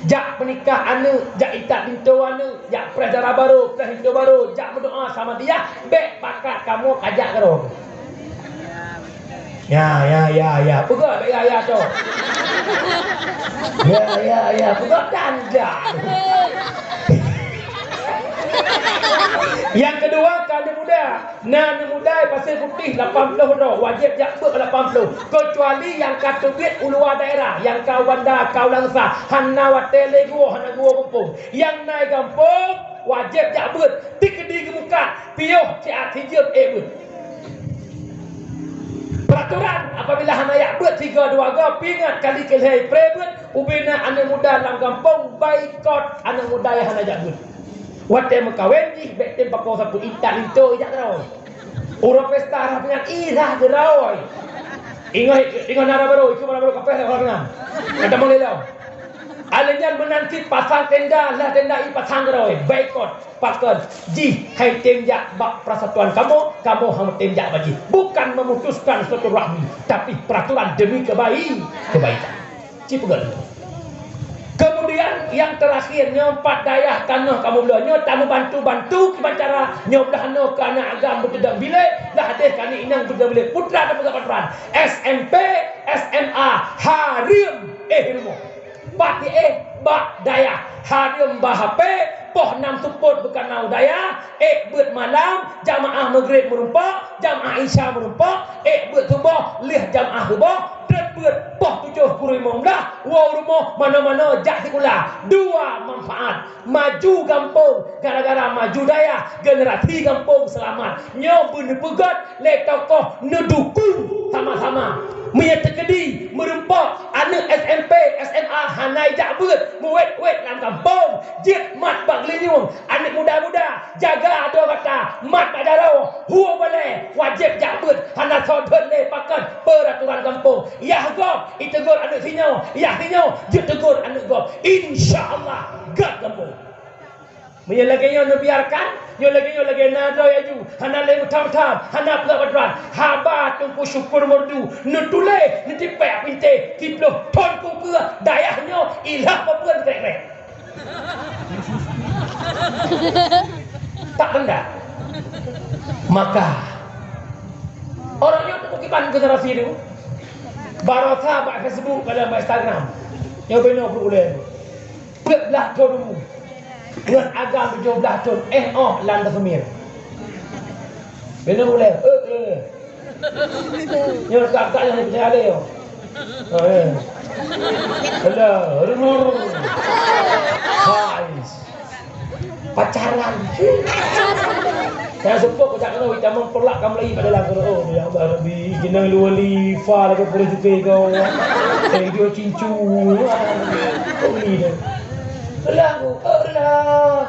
jak peunikah aneuëk, jak itak linto aneuëk, jak preh dara barô, preh linto barô, jak meudoá sama dia, bék pakat kamoe kajak keudroe. Ya, ya, ya, ya. Peugah bék ya, ya, cok. Ya, ya, ya. Peugah dan jak. Nyang keudua, keu aneuëk muda. Na aneuëk muda Pasir Putih lapan ploh droe, wajéb jak beuet lapan ploh. Keucuali nyang ka teubiet u luwa daerah, nyang ka u banda, ka u Langsa, hana watée lé geuwoe, hana geuwoe gampông. Nyang na i gampông, wajéb jak beuet. Teukeudi geumukat, piôh siat sijeuem ék beuet. Peuraturan, apabila hana jak beuet sigoe dua goe, pingat kali keu lhée pré beuet, ubena aneuëk muda lam gampông baikot aneuëk muda nyang hana jak beuet. Watée meukawen jih bék tem pakoe sapeue, itak linto ijak keudroe. Uroe pesta rah pingan irah keudroe. Ingoh, ingoh na rah barô, ikeu na rah barô kapéh rah pingan. Kata mau lelo. Alèh nyan meunan cit pasang tenda, lah tenda i pasang keudroe. Baikot, pakon jih hai tem jak bak persatuan kamoe, kamoe hana tem jak bak jih. Bukan memutuskan silaturahmi, tapi peraturan demi kebaik-, kebaikan. Ci peugah lom. Kemudian yang terakhir nyoe, pat dayah tanoh kamoe bloe nyoe tameubantu-bantu kiban cara nyoe, blah noe keu aneuk agam beuteudong bilék, blah deh keu aneuk inong beuteudong bilék. Putra dan putra S M P, S M A, hareuem éh rumoh. Pat éh bak dayah, hareuem ba H P, poh nam seupôt beukanau dayah, ék beuet malam, jamaah Maghrib meurumpok, jamaah Isya meurumpok, ék beuet suboh, lheueh jamaah suboh, trép beuet poh tujoh kureueng limong blah, woe u rumoh, manoe-manoe jak sikula. Dua manfaat, maju gampông gara-gara maju dayah, generasi gampông seulamat. Nyoe beuneupeugét lé tokoh neudukung sama-sama. Meunyoe teukeudi meurumpok aneuk S M P, S M A, Hana jak beuet, meuwét-wét lam gampông, jeuet mat bak geulinyueng. Aneuk muda-muda, jaga droe gata, mat bak jaroe, hu balée, wajéb jak beuet, hana soe deuet lé pakon peuraturan gampông. Yah gob, iteugor aneuk sinyoe, yah sinyoe, jeuet teugor aneuk gob. Insya Allah, gét gampông. Meunyoe lagée nyoe neubiarkan, nyoe lagée nyoe lagée na droe aju, hana lé meutham-tham, hana peugah bak droe. Haba Teungku Syukur Merdu neutuléh, neutipék pinté, siploh thon kupeue dayah nyoe ilah peue-peue krek-krek. Tak tanda. Maka, orang nyoe teupeue kiban generasi tu. Barosa bak Facebook, bak Instagram. Nyoe beunong peureulée. Peuet blaih thon umu. Ngon agam tujoh blaih thon, eh, oh, lam tasmir. Beunong ulée, eh, eh. Nyoe kakak nyang peucaya lé, oh. Oh, eh. Alah, aduh. Hai. Pacaran. Saya seupôt keucak keunoe, itamong peureulak ka meulayi pada dalam keunoe. Oh, ya Allah, Rabbi, keunoe lu wali, fa lagée peureulak juke kau. Eh, dia cincu. Kau ni dah. Alah, alah.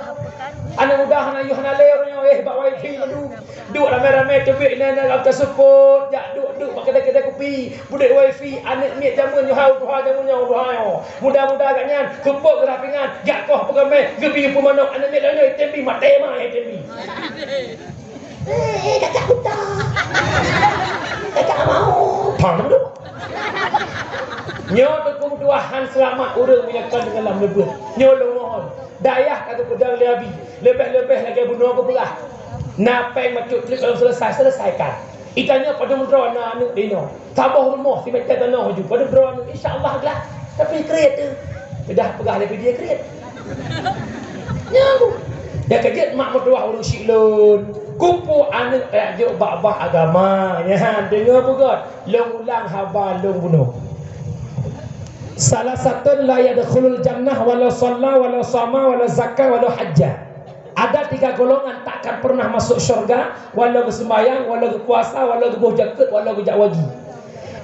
Aneuk muda hana yôh hana lé uroe nyoe, eh, bak wifi madu. Duek ramé-ramé teubiet inan lam taseupôt, jak duek-duek bak keudè-keudè kupi. Budek wifi, aneuk miet jameun nyoe, hai, tuha jameun nyoe, tuha nyoe. Muda-muda gak nyan, seupôt geurah pingan, jak koh peugamé, geubi peumanok, aneuk miet laén nyoe, item bi, maté ma, item bi. Eh, eh, kakak buta. Kakak mau. Paham tu? Nyoe Teungku Tuhan seulamat ureueng meunyoe kon deungon lam leubeh. Nyoe lôn mohon. Dayah ka geupeudong lé Abi, leubeh-leubeh lagée bunoe geupeugah. Na péng bacut treuk lom selesai, selesaikan. Itanyoe padum droe na aneuk di nyoe. Saboh rumoh simita tanoh ju, padum droe aneuk, insya Allah glah. Tapi kriet tu. Sudah peugah lé dia kriet. Nyan. Ya kajeuet mak meutuwah ureueng syik lôn. Kupu aneuk tajak jok bak-bak agama. Nyan, deungoe beugöt. Lôn ulang haba lôn bunoe. Salasatun la yadkhulul jannah walau shalla, walau shama, walau zakka, walau hajja. Ada tiga golongan tak akan pernah masuk syurga, walau geuseumbahyang, walau geupuasa, walau geuboh jakeuet, walau geujak haji.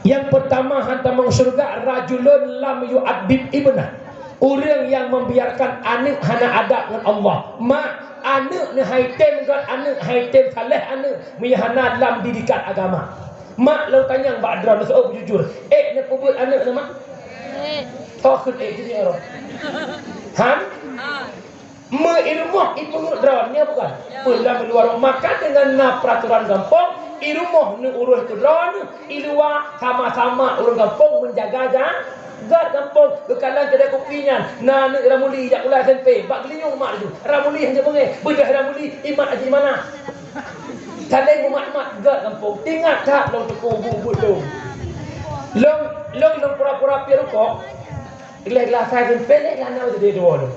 Nyang peurtama han tamong syurga, rajulun lam yu'addib ibnah. Ureueng nyang membiarkan aneuk hana adab ngon Allah. Mak, aneuk neuh hai tem göt aneuk, hai tem saleh aneuk, meunyoe hana lam didikan agama. Mak, lôn tanyong bak droeneuh, seuôt beujujur. Ék neupeubuet aneuk neuh, Mak? Ék. Toh kheun ék jih nyoe. Han? Han. Meu i rumoh ipeungeut droeneuh, bukan? Peue lam luwa rumoh. Maka deungon na peuratoran gampông, i rumoh neuurôh keu droeneuh, i luwa sama-sama ureueng gampông menjaga ja-, göt gampông. Geukalon keudè kupi nyan, na aneuk Ramuli jak sikula S M P, bak geulinyueng mak laju. Ramuli hanjeuet beungéh, beudôh Ramuli, imat aji mana. Saléng mumat-mat göt gampông. Teuingat that lôn teupeu buet-buet lôn. Lôn, lôn, lôn pura-pura piep rukok. Gleh-gleh asai seumpéh lé lana teude dua lôn.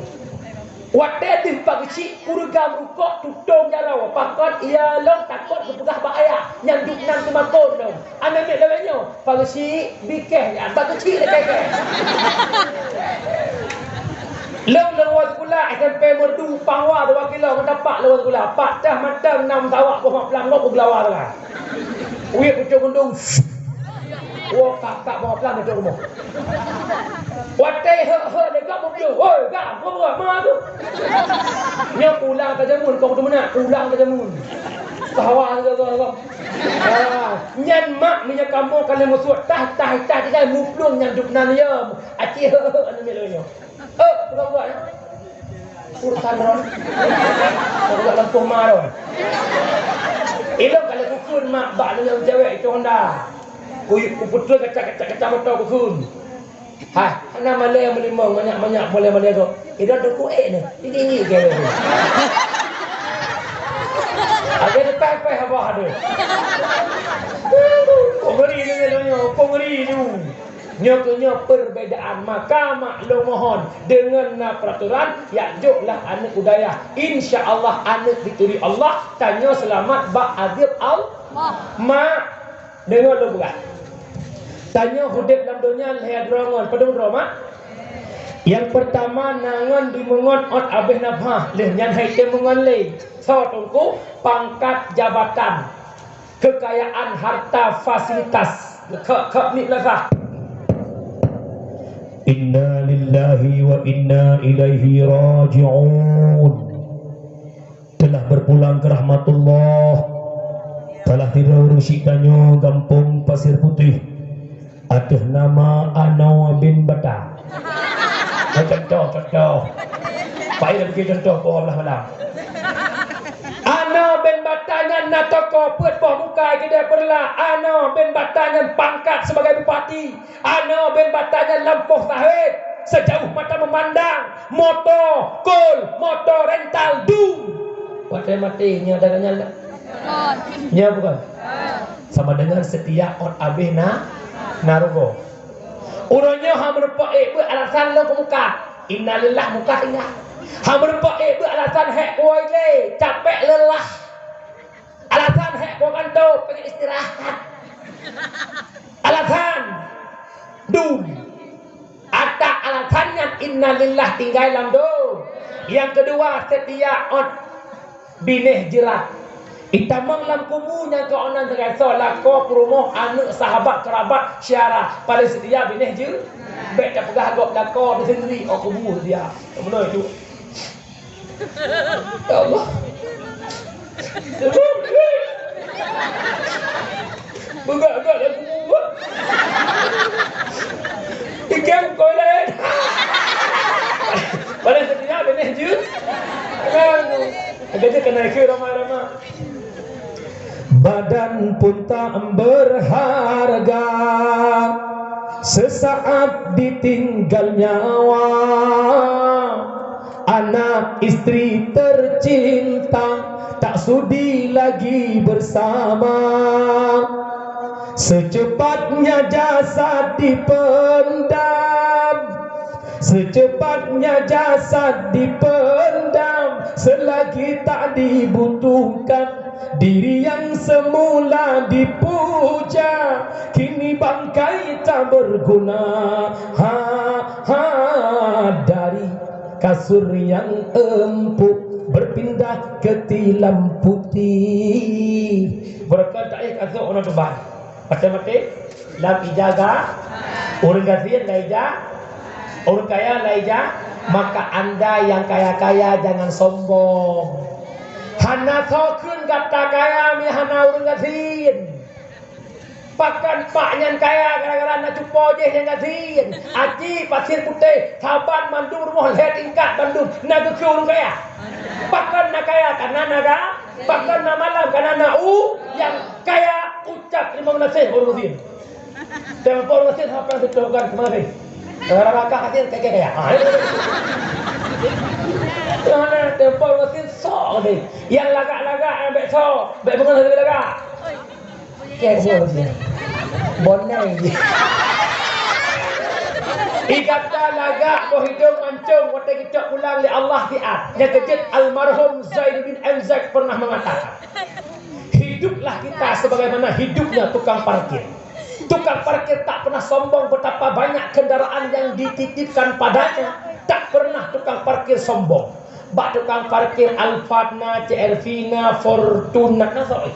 Watèe deuh pageuchik, ureueng gam rukok tutông jaroe, pakon iya lôn takot geupeugah bak ayah, nyan duek nan teumakot lôn. Aneuk miet lawét nyoe, pageuchik, bikeh nyan, pageuchik lé kèe-kèe. Lôn lôn woe sikula S M P Merdu, pangwa dua kilo, meudapat lôn woe sikula, patah mantong nam sawak boh maplang lôn u geulawa teuka. Uyuet pucôh gunong. Woe kak-kak bawah pelan duduk rumoh. Watèe hek-hek lé gak beubloe, "Woi, gak, gua buat ma tu?" Nyoe pulang ka jameun, kong tu meunan, pulang ka jameun. Sawa, sawa, sawa. Ah, nyan mak meunyoe kamoe ka lheueh meusuet, tah, tah, tah, tah, muplueng nyan duek nan ya. Aci hek-hek anu miet lôn nyoe. Eh, bukan buat, eh. Urusan ron. Bukan lampôh ma ron. Ilong kalau kukun mak bak lu nyang cewek itu Honda. Ku, ku putus kaca, kaca, kaca motor kukun. Hai, hana malèe meulimong, banyak-banyak malèe-malèe tu. Idong tu kuek ni. Ini, ini, kaya tu. Ada depan, apa, apa ada. Kok ngeri ni, kok ngeri ni. Nyoe keuh nyoe perbedaan. Maka mak lôn mohon, deungon na peuratoran, yak jôklah aneuk u dayah. Insya Allah aneuk dituri Allah, tanyoe seulamat bak adeueb Allah. Mak, deungon lôn peugah. Tanyoe udeb lam donya lhèe droe ngon, padum droe, Mak? Nyang peurtama na ngon dimeungon ôt abéh nafah, lheueh nyan hai tém meungon lé. Soe teungku? Pangkat jabatan. Keukayaan, harta, fasilitas, keu, keu miet meunasah. Inna lillahi wa inna ilaihi raji'un. Telah berpulang ke rahmatullah, salah sidroe ureuëng syiek tanyoe gampông Pasir Putih, ateueh nama Anoe bin Bata. Oh, contoh, contoh. Pak Ira bagi contoh, poh belah malam. Anoe bin Bata nyan na toko peuet boh muka keudè Peureulak. Anoe bin Bata nyan pangkat sebagai bupati. Anoe bin Bata nyan lampôh sahet, sejauh mata memandang, moto, kol, moto rental, dum. Watèe maté, nyoe ada nyan. Nyoe bukan? Sama dengan setiap ot abéh na, na rugoe. Uroe nyoe hana meurumpok ék beuet alasan lôn keu muka. Innalillah, muka tinggai. Hana meurumpok ék beuet alasan hék kuwoe lé, capek lelah. Alasan hék po kanto, pengen istirahat. Alasan dum. Ata alasan nyan innalillah tinggai lam dum. Nyang keudua, setiap ot binéh jeurat. Itamong lam kubu nyang keunan teugasoe lakoe, peurumoh, aneuk, sahabat, kerabat, syedara. Paléng seutia binéh jeurat. Bèk tapeugah gob lakoe di sendiri, oh kubu seutia. Meunoe itu. Ya Allah. Beugak-gak lagu buet. Ikan koi lain. Paling setia benih je. Kan. Agak je kena ikut ramai-ramai. Badan pun tak berharga, sesaat ditinggal nyawa. Anak istri tercinta tak sudi lagi bersama. Secepatnya jasad dipendam, secepatnya jasad dipendam. Selagi tak dibutuhkan, diri yang semula dipuja, kini bangkai tak berguna. Ha, ha, dari kasur yang empuk berpindah ke tilam putih. Beureukat taéh kasôk uroe teubai. Maté-maté lam ija ga, ureuëng gasien lam ija, ureuëng kaya lam ija. Maka anda yang kaya-kaya jangan sombong. Hana soe kheun gata kaya mi hana ureuëng gasien. Pakon pak nyan kaya gara-gara na cupo jih nyang gasien? Aci Pasir Putih, saban mandum rumoh lhèe tingkat bandum, na geukheun ureuëng kaya. Pakon na kaya? Karena na ga, pakon na malam? Karena na u, nyang kaya ucap teurimong geunaséh ureuëng gasien. Tempo ureuëng gasien hana pernah teutokan teurimong geunaséh. Gara-gara ka hasil kaya-kaya. Ha, itu. Tempo ureuëng gasien sok deh. Nyang lagak-lagak nyang bèk sok, bèk beungoh lagak. Kèe buah dia. Bonai dia. Ikata lagak boh hidung mancung watèe geucok pulang lé Allah siat. Nyang keujeuet almarhum Zaid bin Anzak pernah mengatakan, "Hiduplah kita sebagaimana hidupnya tukang parkir. Tukang parkir tak pernah sombong betapa banyak kendaraan yang dititipkan padanya. Tak pernah tukang parkir sombong." Bak tukang parkir Alphard na, C R V na, Fortuner na, soe?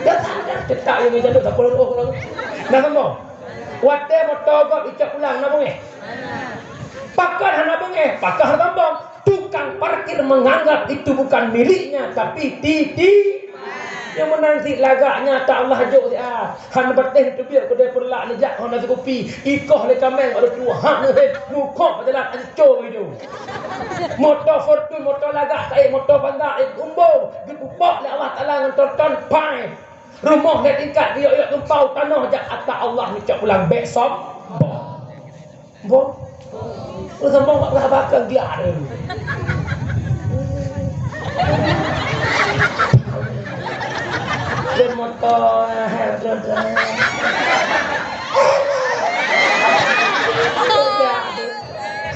Dah sadar tetak yang jatuh tak perlu oh. Nah, sombong. Watèe moto gob icok pulang na beungèh. Pakon hana beungèh, pakon hana sombong. Tukang parkir menganggap itu bukan miliknya, tapi titi. Nyang meunan cit lagak nyata Allah jok siat. Hana batèh teubiet keudè Peureulak neujak hana sikupi. Ikoh lé kaméng bak leucue hak neuhém mukok jalan ancô itu. Moto Fortuner, moto lagak saéh, moto Honda ék umbông geupubôk lé Allah Taala ngon tonton pai. Rumoh lhèe tingkat geuyok-yok tumpau tanoh jak ata Allah neucok pulang bèk sombong. Bông. Ureuëng sombong bak beurah bakang glak dia. Dan motor, eh, dan, dan.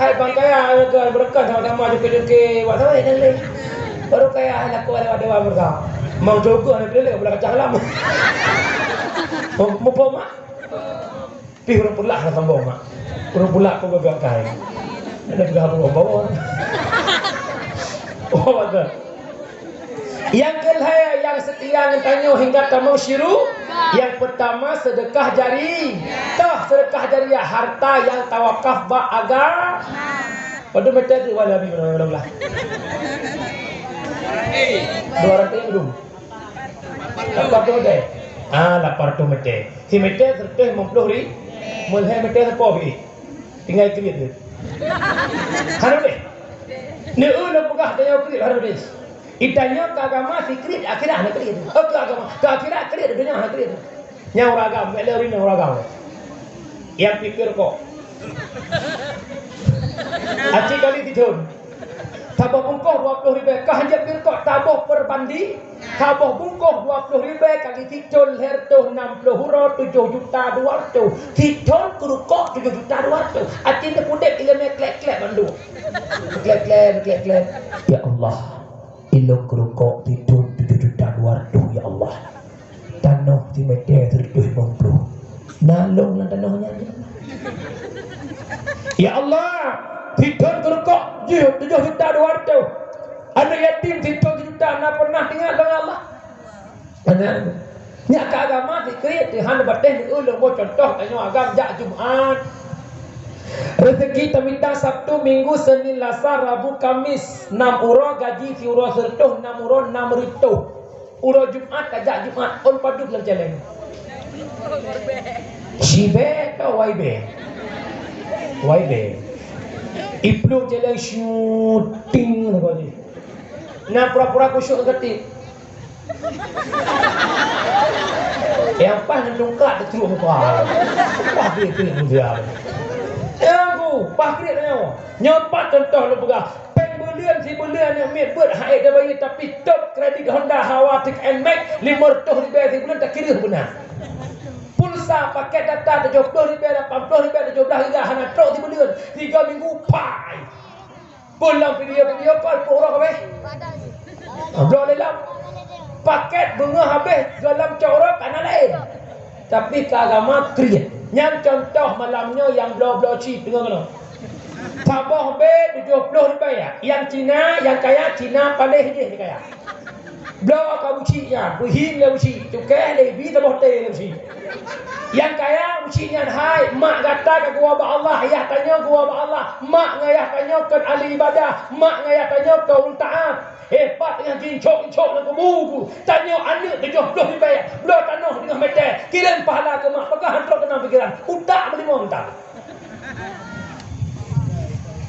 Hai bang kaya, eh, kan beureukat sama-sama jengke-jengke. Wak sama yang lain. Baru kaya, hai laku ada-ada mereka. Mau jogoh, ada keliling, bola kacang alam. Mau, mau, mau, mak? Pih ureuëng Peureulak hana sombong, mak. Ureuëng Peureulak pun gagah kai. Ada juga ureuëng bawon. Oh, betul. Nyang keulhèe nyang seutia ngon tanyoe hingga tamong siru-, Nyang peutama, seudeukah jari. Toh seudeukah jariah, harta nyang tawakaf bak agama. Padum mètè tu, wala bi, wala, wala, wala. Dua ratus padum? Lapan ratus mètè. Ah, lapan ratus mètè. Si mètè seratus lima puluh ri-, meulhèe mètè sapo bi. Tinggai kriet tu. Hana udeh. Neu lôn peugah tanyoe kriet hana udeh. Itanyoe keu agama si kriet, akhirat hana kriet. Oh, keu agama, keu akhirat kriet, donya hana kriet. Nyang ureueng agam, bèk lé ureueng nyang ureueng agam. Nyang pike rukok. Aci kali sithon. Saboh bungkôh dua ploh ribèe, ka hanjeuet pike rukok, saboh peurbandi. Saboh bungkôh dua ploh ribèe kali sithon, lhèe reutôh nam ploh uroe, tujoh juta dua reutôh. Sithon keu rukok tujoh juta dua reutôh. Aci teupeudép ileumèe klek-klek bandum. Klek-klek, klek-klek. Ya Allah, ilôn keu rukok sithon tujoh juta dua reutôh, ya Allah. Tanoh simètè seratus lima puluh. Na lôn lam tanoh nyan. Ya Allah, sithon keu rukok tujoh juta dua reutôh. Aneuk yatim sithon juta, na peunah teuingat lôn, ya Allah. Nyan keu agama sikriet, Tuhan bateh neu lôn boh contoh tanyoe agam jak Jumat. Reuzeki tamita Sabtu, Minggu, Senin, Lasa, Rabu, Kamis. Nam uroe gaji siuroe seureutôh, nam uroe nam reutôh. Uroe Jumat tajak Jumat, ôn padum lam cèlèng. Sibèe atau waibèe? Waibèe. Iplueng cèlèng syuting lagoe jih. Na pura-pura khusyuk ngon keutik. Nyang paih ngon tungkat teutrok muka. Wah, kriet-kriet mulia. Eh, Teungku, paih kriet nyoe. Nyoe pat contoh lôn peugah. Péng buleuen sibuleuen nyang miet beuet hana ék tabayeue, tapi top kredit Honda Hawa T K N Max limong reutôh ribèe sibuleuen takireuh beuna. Pulsa paket data tujoh ploh ribèe, lapan ploh ribèe, tujoh blah giga hana trok sibuleuen. Tiga minggu pai. Peue lam video-video call peuet uroe kabéh. Bloe lé lam. Paket beungoh habéh, dalam cok uroe ka na laén. Tapi keu agama kriet. Nyan contoh malam nyoe nyang bloe-bloe cit teungoh keunoe. Saboh bé tujoh ploh ribèe. Nyang Cina, nyang kaya Cina paléh jih nyang kaya. Bloe ka buci nyan, beuhi lé buci, cukéh lé bi saboh té lé buci. Nyang kaya buci nyan, hai, mak gata ka geuwoe bak Allah, ayah tanyoe geuwoe bak Allah, mak ngon ayah tanyoe kon ahli ibadah, mak ngon ayah tanyoe kon ureueng taat. Hebat nyan jincok-incok lam kubu, tanyoe aneuk tujoh ploh ribèe, bloe tanoh teungoh mètè, kirém pahala keu mak, pakon han trok keunan pikiran, utak meulimong mantong.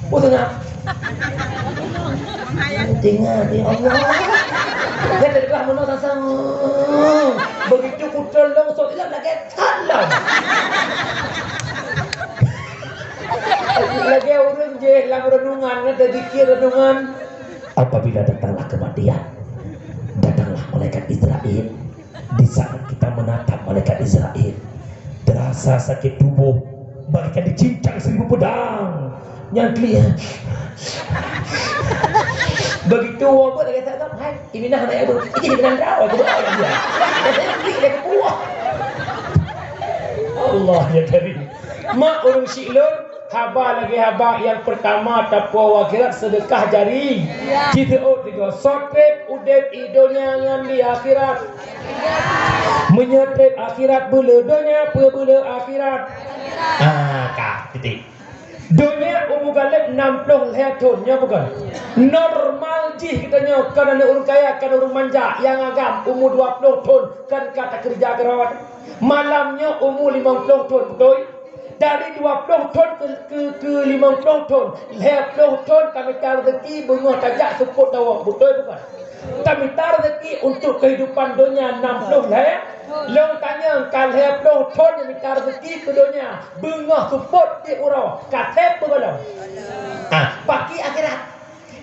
Boh seungab. Teuingat, ya Allah. Dia tergah meunoe sasang. Begitu kuteulong sot ilam lagèe salam. Lagèe ureueng jih lam renungan, ngon tazikir renungan. Apabila datanglah kematian, datanglah malaikat Israel. Di saat kita menatap malaikat Israel, terasa sakit tubuh bagaikan dicincang seribu pedang. Nyang klik. Begitu woe beuet lagèe sagoe, hai, iminah aneuk beuet. Iki iminah droe, aku doa ya dia. Rasanya klik lagèe buah. Allah ya Karim. Mak ureueng syiek lôn, haba lagèe haba nyang peurtama tapuwoe u akhirat seudeukah jari. Ya. Jiteuôt tiga, soe trép udép i donya ngon di akhirat. Meunyoe trép akhirat, beu le donya, peue beu le akhirat. Ah, ka, titik. Donya umu galeb nam ploh lhèe thon, nyoe bukon? Normal jih geutanyoe kon aneuk ureueng kaya, kon ureueng manja, nyang agam umu dua ploh thon kon ka takeureuja keudroe. Malam nyoe umu limong ploh thon, beutôi? Dari dua ploh thon keu, keu, keu limong ploh thon, lhèe ploh thon tamita reuzeki beungoh tajak seupôt dawong, beutôi bukon? Tamita reuzeki untuk kehidupan donya nam ploh lhèe. Lôn tanyong, ka lhèe ploh thon tamita reuzeki keu donya, beungoh seupôt tiep uroe, ka sép beugohlom. Ah, paki akhirat.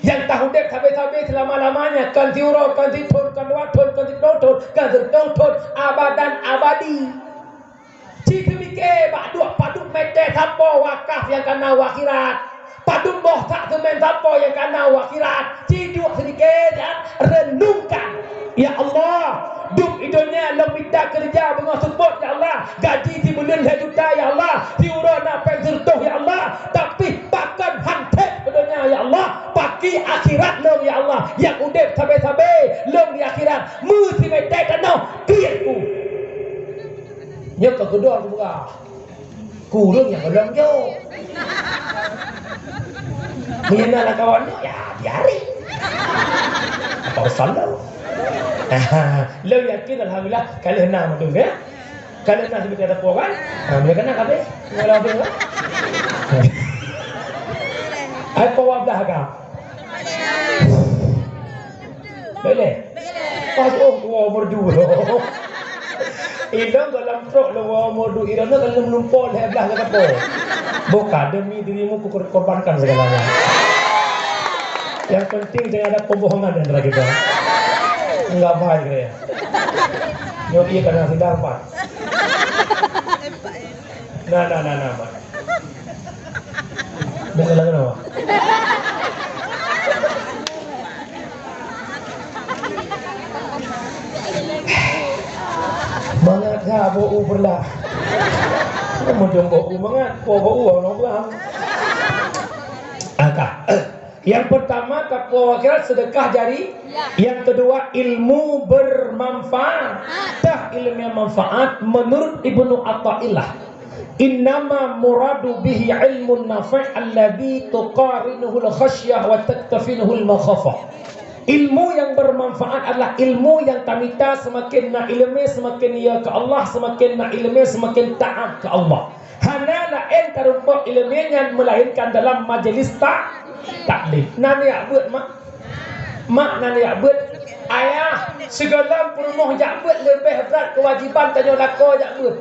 Nyang taudép sabe-sabe seulama-lamanya, kon siuroe, kon sithon, kon dua thon, kon siploh thon, kon sireutoh thon, abadan abadi. Ci teumike bak duek padub mètè sapo wakaf nyang ka na u akhirat. Padub boh sak seumén sapo nyang ka na u akhirat. Ci duek seumike dan renungkan. Ya Allah, dum i donya lôn mita keureuja beungoh seupôt, ya Allah. Gaji sibuleuen lhèe juta, ya Allah. Siuroe na péng sireutoh, ya Allah. Tapi pakon han thèb keu donya, ya Allah. Paki akhirat lôn, ya Allah. Nyang udép sabe-sabe lôn di akhirat. Meusimètè tanoh, kriet ku. Nyoe ka keudroe kupeugah. Kureueng nyang gohlom jok. Meunyoe na lam kawan nyoe, ya, biaréh. Apa urusan lôn? Lôn yakin, alhamdulillah, ka lheueh na mandum, ya. Ka lheueh na seumikat teupeu kan? Ha, meunyoe ka na, ka habéh. Meunyoe habéh, kan? Ai, po wablah ka. Boleh? Pas, oh, dua merdu. Ilong dalam trok, dua merdu. Ilong dalam lumpur, lhèe blah kata po. Bukan, demi dirimu ku kor-, korbankan segalanya. Yang penting jangan ada pembohongan di antara kita. Enggak baik, ya. Nyoe iya kadang sidang, Pak. Nah, nah, nah, nah, Pak. Dah lagu nama? Mangat ka bau u peureulak. Mudong bau u mangat, po bau u orang orang. Angka. Yang pertama, takwa akhirat, sedekah jari. Yang kedua, ilmu bermanfaat. Tah ilmu yang manfaat menurut Ibnu Athaillah. Innama muradu bihi ilmun nafi' alladzi tuqarinuhul khasyah wa taktafinuhul makhafah. Ilmu yang bermanfaat adalah ilmu yang tamita semakin na ileumé semakin ya ke Allah, semakin na ileumé semakin taat ke Allah. Hana laén tarumpok ileumé nyan melainkan dalam majelis ta-, taklim. Nan yak beuet, mak. Mak nan yak beuet. Ayah, sigohlom peurumoh jak beuet leubeh brat kewajiban tanyoe lakoe jak beuet.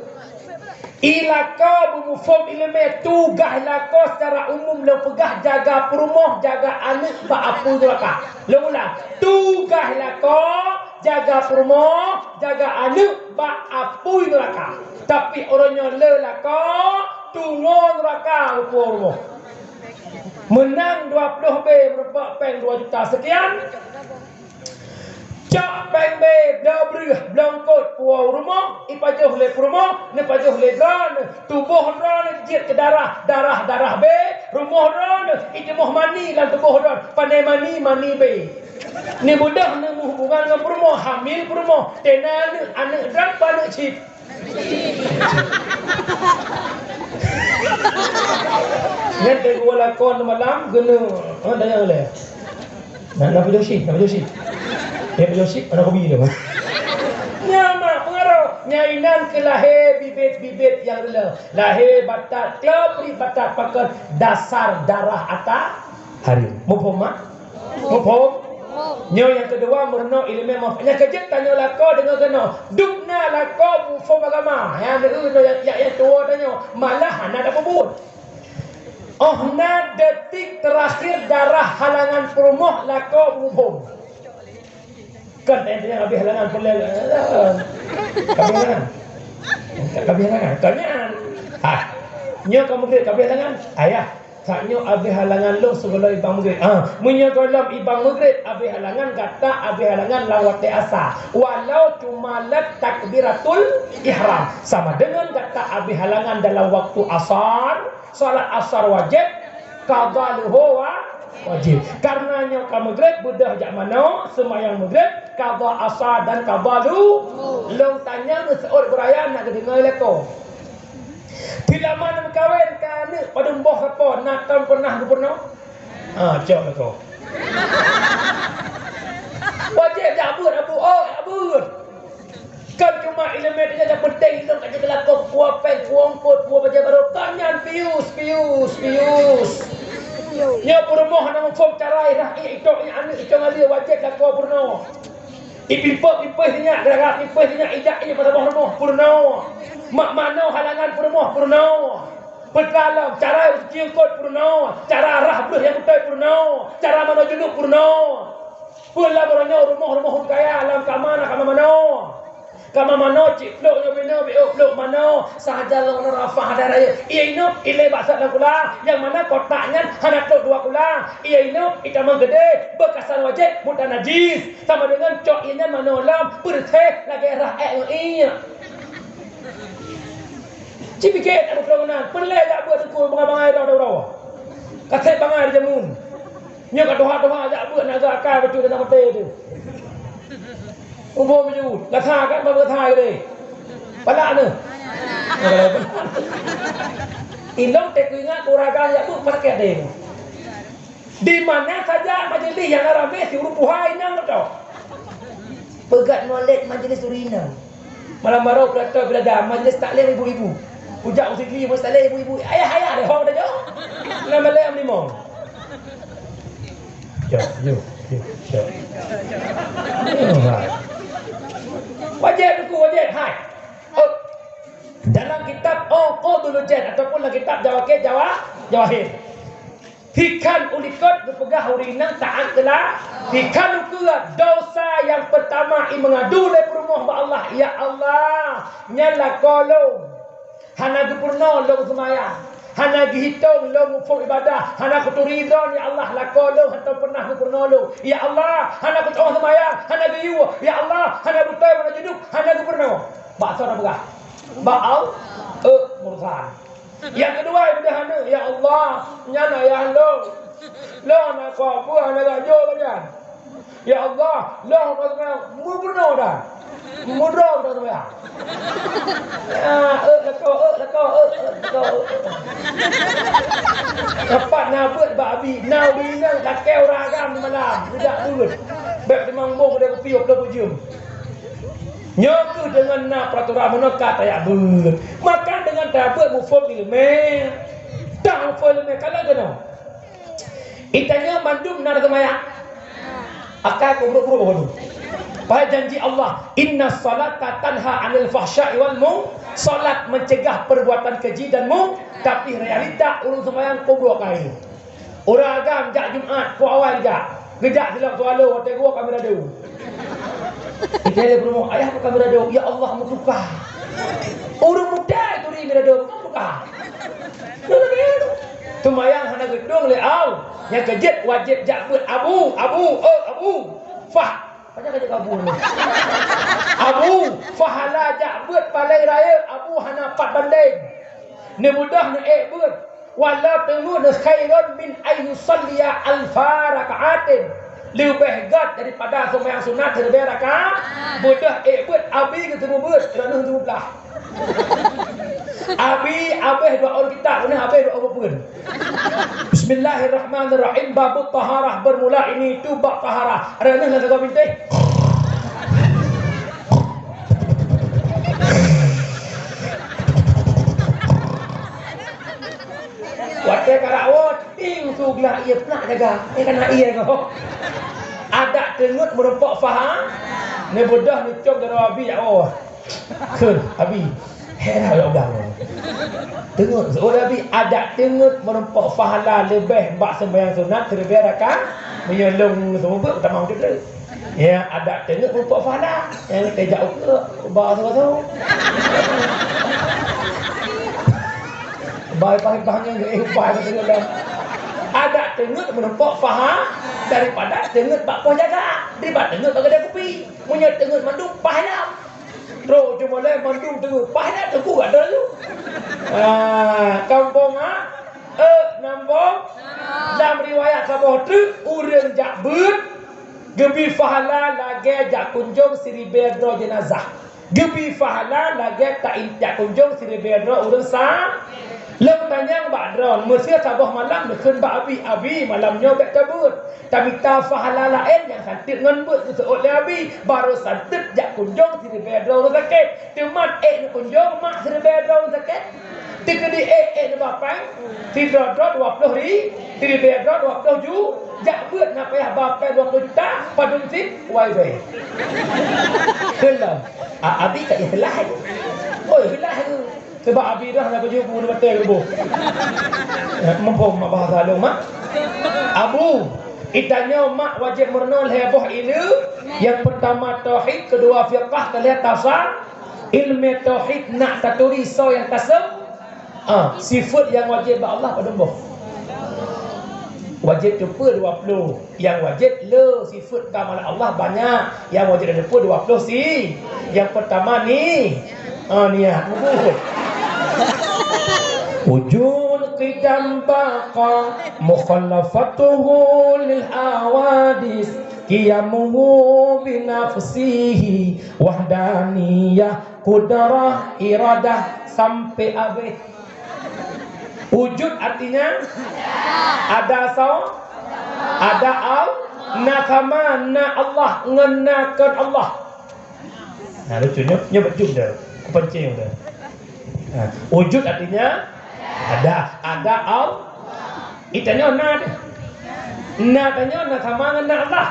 I lakoe beumuphom ileumé, tugaih lakoe secara umum lôn peugah jaga peurumoh, jaga aneuk bak apui neuraka. Lôn ulang, tugaih lakoe jaga peurumoh, jaga aneuk bak apui neuraka. Tapi uroe nyoe le lakoe tungoe neuraka, peurumoh. Meunang dua ploh B meureumpok péng dua juta sekian. Cok péng B, bloe breueh, bloe eungkôt, puwoe u rumoh, ipajoh lé peurumoh, neupajoh lé droeneuh, tuboh droeneuh jeuet keu darah, darah-darah B, rumoh droeneuh, iteumôh mani lam tuboh droeneuh, pané mani, mani B. Neubeudôh neuhubungan ngon peurumoh, hamil peurumoh, tena aneuk, aneuk droeneuh, aneuk cit. Nyan teungoh lakon malam, geuneu, ha, dayang lé. Na, na pajoh cit, na pajoh cit. Nyan pajoh cit, na kopi tu. Nyan mak pengaruh. Nyan inan keu lahé bibit-bibit nyang reuloh. Lahé batat klop, ri batat pakon dasar darah ata hareuem. Muphom, mak? Muphom? Nyoe nyang keudua, meurunoe ileumé manfaat. Nyang keujeuet tanyoe lakoe deungoe keunoe. Dub na lakoe muphom agama. Nyang lheueh nyoe nyang, nyang, nyang tuwoe tanyoe. Malah hana tapeubuet. Óh na detik teurakhir darah halangan peurumoh lakoe muphom. Kon teuntèe habéh halangan peureulèe. Ka habéh halangan. Ka habéh halangan. Kon nyan. Ah. Nyoe ka meugreb ka habéh halangan. Ayah. Sak nyoe abéh halangan lôn sigohlom ibang meugreb. Ah, meunyoe gohlom ibang meugreb abéh halangan, gata abéh halangan lam watèe asa. Walau cuma lam takbiratul ihram, sama dengan gata abéh halangan dalam waktu asar, salat asar wajéb, qadha luhur wa-, wajéb. Karena nyoe ka meugreb, beudôh jak manoe, seumayang meugreb, qadha asar dan qadha lu-, lôn tanyong seuôt beuraya nak geudeungoe lé ko. Teulama neumeukawen ka aneuk padum boh sapo, na kon peunah geupeurunoe? Ha, cok lakoe. Wajéb jak beuet, Abu, oh, jak beuet. Kon cuma ileumèe nyan nyang peunteng, ilong ka jeuet keu lakoe, puwoe péng, puwoe eungkôt, puwoe bajèe barô. Kon nyan pius, pius, pius. Nyoe peurumoh hana muphom cara irah, itok aneuk, itok ngalée, wajéb lakoe peurunoe. Ipipôh-pipôh sinyak, gara-gara pipôh sinyak ijak ié bak saboh rumoh, peurunoe. Mak manoe halangan peurumoh, peurunoe. Peutra lom, cara uci eungkôt, peurunoe. Cara rah breueh nyang beutôi, peurunoe. Cara manoe junub, peurunoe. Peue lam uroe nyoe rumoh-rumoh ureueng kaya, lam kama na kama manoe. Kama manoe, cit plôk nyoe binoe, beu plôk manoe, sahaja lôn rafah hadai rayeuk. Ié inong, ilée bak sat lam kula, nyang mana kotak nyan hana trôk dua kula. Ié inong, itamong keudeh, beukasan wajéb, buta najis. Sama deungon cok ié nyan manoe lom, beureuséh lagée rah ék ngon ié. Ci piké, aneuk droe meunan, peureulée jak beuet teungku bangai-bangai droe-droe. Ka sép bangai di jameun. Nyoe ka tuha-tuha jak beuet, na geuakai bacut dan maté teuh. Umpama meunyoe, gata kan, bak gata keudeh. Palak neuh. Ilong teuingat ureueng agam jak beuet maté deh. Di mana saja majlis nyang ramé si ureueng puhai nyang beutôi. Peugah nolak majlis ureueng inong. Malam baroe peue teuh bila ada majlis taklim ibu-ibu. Ujak usigli majlis taklim ibu-ibu. Ayah-ayah deh ho dah jauh. Lam malam limong. Jauh, jauh, jauh, jauh. Wajib aku wajib. Hai. Oh. Dalam kitab Uqudul Junaid ataupun dalam kitab Jawahir, Jawa-, Jawahir. Hikhan ulikot geupeugah ureueng inong taat keu la-, hikhan ukeue dosa nyang peutama i meungadu lé peurumoh bak Allah, "Ya Allah, nyan lakoe lôn. Hana geupeurunoe lôn seumayang. Hana geuhitong lôn muphom ibadah. Hana kuturi droe, ya Allah, lakoe lôn hantom peunah geupeurunoe lôn. Ya Allah, hana kutu'oh seumayang, hana geuyue. Ya Allah, hana beutôi, hana junub, hana geupeurunoe." Bak soe tapeugah? Bak Allah. Eh, urusan. Nyang keudua, ibadah aneuk, "Ya Allah, nyan ayah lôn. Lôn aneuk kau, peue hana laju lagée nyan? Ya Allah, lôn aneuk kau, meubeunoe dah. Meudroe dah tu ya." Ya, eh, lakoe, eh, lakoe, eh, eh, lakoe, eh. Dapat na beuet bak abi, na ubé inong lakée ureueng agam di malam, geujak beuet. Bék teumang boh deh kupi dua ploh jeuem. Nyoe keuh deungon na peuratoran meunoe ka tajak beuet. Maka deungon tajak beuet muphom ileumé. Tamuphom ileumé ka lagée nyoe. Itanyoe mandum na seumayang. Akai keu brok-brok bagoe. Padahai janji Allah, "Inna salata tanha 'anil fahsya'i wal mung-," salat mencegah perbuatan keji dan mung-, tapi realita ureueng seumayang keu brok kai. Ureueng agam jak Jumat, keu awai jak. Geujak silop swallow, watée geuwoe ka mirado. Geutanyong lé peurumoh, "Ayah, peue ka mirado?" "Ya Allah, meutuka." Ureueng muda turi mirado, bukan meutuka. Seumayang hana geudong lé au. Nyang keujeuet wajéb jak beuet abu, abu, oh, abu. Fah. Pajan ka jak abu nyoe? Abu, pahala jak beuet paleng rayeuk, abu hana pat bandeng. Neubeudôh neuék beuet. Walau teungeut khairun min ayyusalliya alfa raka'atin. Leubeh gét daripada seumayang sunat sireubée rakaat. Beudôh ék beuet, abi geuteumeubeuet, droeneuh teumublah. Abi habéh dua ôn kitab, droeneuh habéh dua ôn beupeuen. Bismillahirrahmanirrahim. Babut taharah, bermula ini itu bab taharah. Droeneuh lam sagoe bintéh. Watée ka rawot, ting su glah ié plak jaga. Eh, kana ié ko. Adak teungeut meurumpok faham. Neubeudôh neucok jaroe abi jak woe. Kheun, abi. Hera ya Allah. Teungeut, oh, abi, adak teungeut meurumpok fahla leubeh bak seumayang sunat sireubée rakaat. Meunyoe lôn seumeubeuet, tamong teuk. Ya, adak teungeut meurumpok fahla. Nyang teuh jak ukeue, uba tu tu. Bai bai bangai eh bai tu tu dah. Adak teungeut meurumpok fahla daripada teungeut bak poh jaga. Daripada teungeut bak keudai kupi. Meunyoe teungeut mandum paih lam. Trok cuma lé mandum teungeut paih lam teungku ada tu. Ah, kampung ah. Eh, nambong. Lam riwayat saboh treuk ureueng jak beuet geubi pahala lagée jak kunjong siribée droe jeunazah. Geubi pahala lagée ta-, jak kunjong siribée droe ureueng sa-, lôn tanyong bak droe, meuseu saboh malam neukheun bak abi, "Abi, malam nyoe bék tabeuet." Tamita pahala laén nyang santeuet ngon beuet geuseuôt lé abi, barô santeuet jak kunjong siribée droe ureueng sakét. Teuma ék neukunjong mak siribée droe ureueng sakét. Teukeudi ék, ék neuba péng, sidroe-droe dua ploh ri-, siribée droe dua ploh ju-, jak beuet na payah ba péng dua ploh juta, padum cit, wai bée. Keulam, a-, abi ka ikhlas. Oh, ikhlas tu. Sebab abi dah na baju bu di mata rubuh. Mumpung mak bahasa lôn, Mak. Abu, itanyoe mak wajéb meurunoe lhée boh ileumé. Nyang peurtama tauhid, keudua fiqah, keulhée tasa-, ileumé tauhid nak taturi soe nyang tasem-, ah, sifeuet nyang wajéb bak Allah padum boh. Wajéb teupeue dua ploh. Nyang wajéb le sifeuet kamalan Allah banyak. Nyang wajéb teupeue dua ploh si. Nyang peurtama ni, ah, niat. Wujud, qidam, baqa, mukhalafatuhu lil hawadis, qiyamuhu binafsihi, wahdaniyah, qudrah, iradah, sampai habéh. Wujud artinya ada so-, ada al-, na sama, na Allah, ngon na kon Allah. Nah, lucu nyoe, nyoe beujeuet dah. Kupancing dah. Nah, wujud artinya ada, ada al-, Geutanyoe na deh. Na tanyoe na sama ngon na Allah.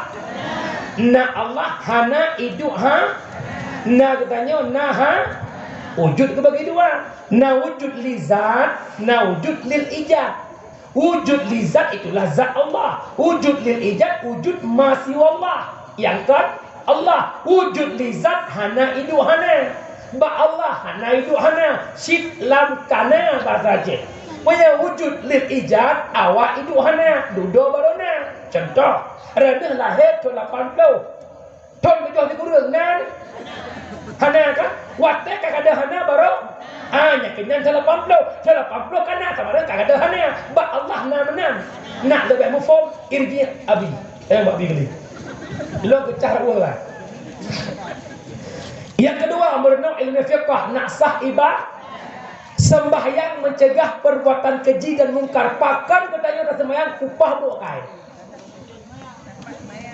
Na Allah hana iduek ha. Na geutanyoe na ha. Wujud geubagi dua. Na wujud li zat, na wujud lil ijad. Wujud li zat itulah zat Allah. Wujud lil ijad, wujud ma siwa Allah. Nyang kon Allah, wujud li zat hana iduek hana. Bak Allah hana iduek hana, cit lam kana bahasa Aceh. Meunyoe wujud lil ijad, awak iduek hana, dudoe barô na. Contoh, Reuneuh lahé thon lapan ploh. Thon tujoh sikureueng na? Hana kan? Watée ka gadôh hana barô? Ah, nyan keuh nyan thon lapan ploh. Thon lapan ploh ka na, sabarang ka gadôh hana. Bak Allah na meunan. Nak leubeh muphom, irji' abi. Eh, bak bi geuh. Lôn peucah reuweuh lah. Nyang keudua, meurunoe ilmu fiqah, nak sah iba-, sembahyang mencegah perbuatan keji dan mungkar. Pakon geutanyoe taseumbahyang kupah buet kayée?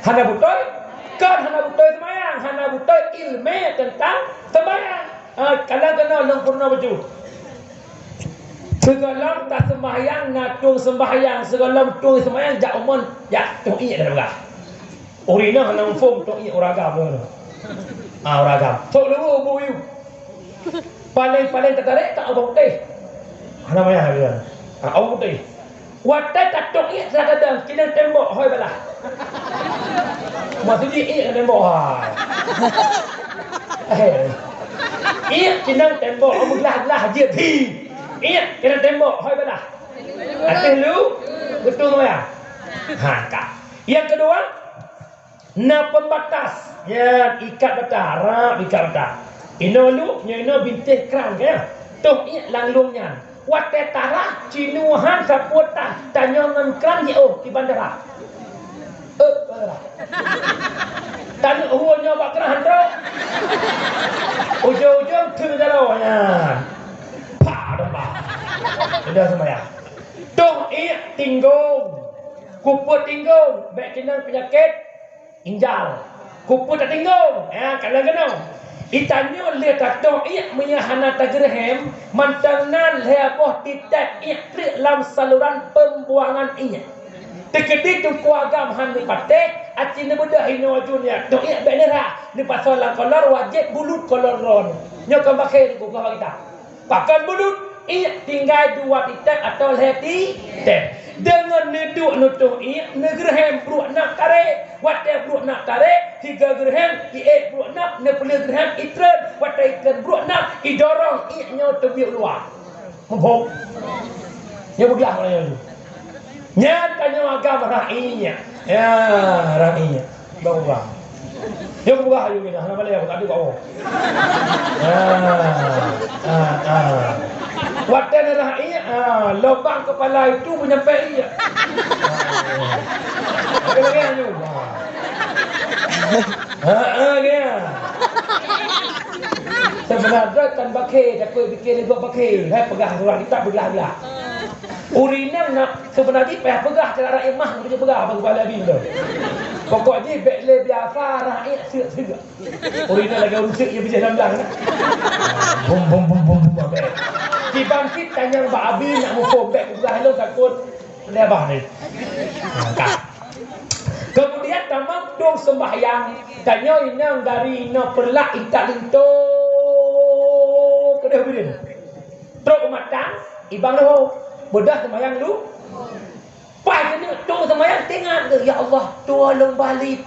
Hana beutôi? Kon hana beutôi seumbahyang, hana beutôi ilmu teuntang seumbahyang. Ah, kalon keunoe lôn peurunoe bacut. Sigohlom taseumbahyang na tueng seumbahyang, sigohlom tueng seumbahyang jak umon, jak tueng iék dah peugah. Ureueng inong hana muphom tueng iék ureueng agam nyoe. Ah, ureueng agam. Sok leuweue bu yue. Paleng-paleng tatarek tak abang putéh. Hana payah lagée nyan. Ah, abang putéh. Watée tatueng iék sigohlom, keunan tembok hôi balah. Maksud jih iék ngon tembok hai. Eh. Iék keunan tembok, meuglah-glah jeuet hi. Iék keunan tembok hôi balah. Ateueh lu, beutôi ya. Ha, ka. Nyang keudua, na pembatas. Nyan ikat bata, rab ikat bata. Inoe lu, nyoe inoe bintéh kran, ya. Toh iék lam lueng nyan. Watée tarah, cinoe han sapeue tah, tanyoe ngon kran jiôh kiban darah. Eh, darah. Tanyoe huwa nyoe bak kran han trok. Ujong-ujong teuk jaroe nyan. Pah, dah pah. Sudah seumbahyang. Toh iék tinggong. Kupeue tinggong, bék keunan peunyakét. Injal. Kupeue tatinggong? Eh, ka lagée nyoe. Itanyoe lé tatoh iék meunyoe hana tageureuhem, mantong na lhée boh titek iék treuk lam saluran pembuangan iék. Teukeudi teungku agam han neupatéh, aci neubeudôh inoe aju nyan, toh iék bék neurhah, neupasoe lam kolor wajéb bulut kolor droe. Nyoe kon bakée di kukoh bak gata. Pakon bulut, iék tinggai dua titek atawa lhée titek. Deungon neuduek neutoh iék, neugeureuhem bruek nab tarek. Watée bruek nab tarek, sigoe geureuhem, iék bruek nab, neupeuleueh geureuhem, itreun. Watée itreun bruek nab, idorong iék nyoe teubiet luwa. Muphom? Nyoe beuglah ureueng nyoe. Nyan tanyoe agam rhah iék. Ya, rhah iék. Bang ubah. Nyoe ubah ayu nyan, hana malée aku tak ada bak woe. Ah, ah, ah. Watée na rhah iék, ah, lubang kepala itu menyampai iék. Ah. Lagée-lagée nyoe. Ah, ah, ya. Sebenarnya kan bakée, tapi bikin itu bakée. Hai peugah surah kitab beuglah-glah. Ureueng inong na, seubeuna jih payah peugah cara rakyat mah, beujeuet peugah bang kepala bin tu. Pokok jih bék lé biasa rakyat seuk-seuk. Ureueng inong lagée ureueng seuk, ia bijéh lam blang. Bum, bum, bum, bum, bum, abéh. Kiban cit tanyong bak abi nak muphom, bék peugah lôn takot lé abah ni. Mantap. Kemudian tamong tueng seumbahyang. Tanyoe inong dari inoe Peureulak intat linto keudeh ubit. Trok u mata, ibang roh, beudôh seumayang lu. Pas keuneuk tueng seumayang, teuingat geuh, "Ya Allah, tuwoe lôn bah lip."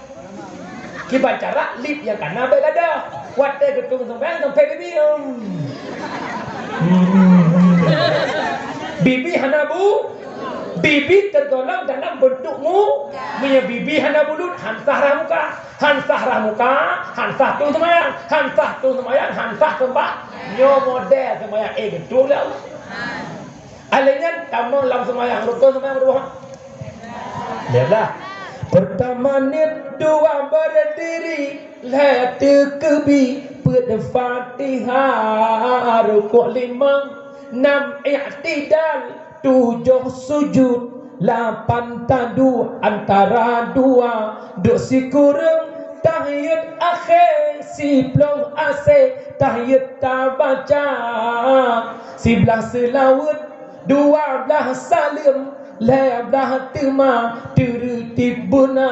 Kiban cara lip nyang kana bék gadôh. Watée geutueng seumayang, sampai bibi, hmm. Hmm. Bibi hana bu-, bibi tergolong dalam bentuk mu-, meunyoe bibi hana bulut, han sah rhah muka. Han sah rhah muka, han sah tueng seumayang, han sah tueng seumayang, han sah seumbah. Nyoe model seumayang, eh, geutueng lé Allah. Alèh nyan tamong lam seumayang, rukon seumayang dua. Lihatlah. Pertama niet, dua berdiri, lhèe teukeubi. Fatihah, rukuk limong, nam i'tidal, tujoh sujud, lapan taduek antara dua, duek sikureueng tahiyat akhé, siploh asé tahiyat tabaca, siblaih seulaweuet, dua blaih saleuem, lhée blaih teuma teureutib beuna.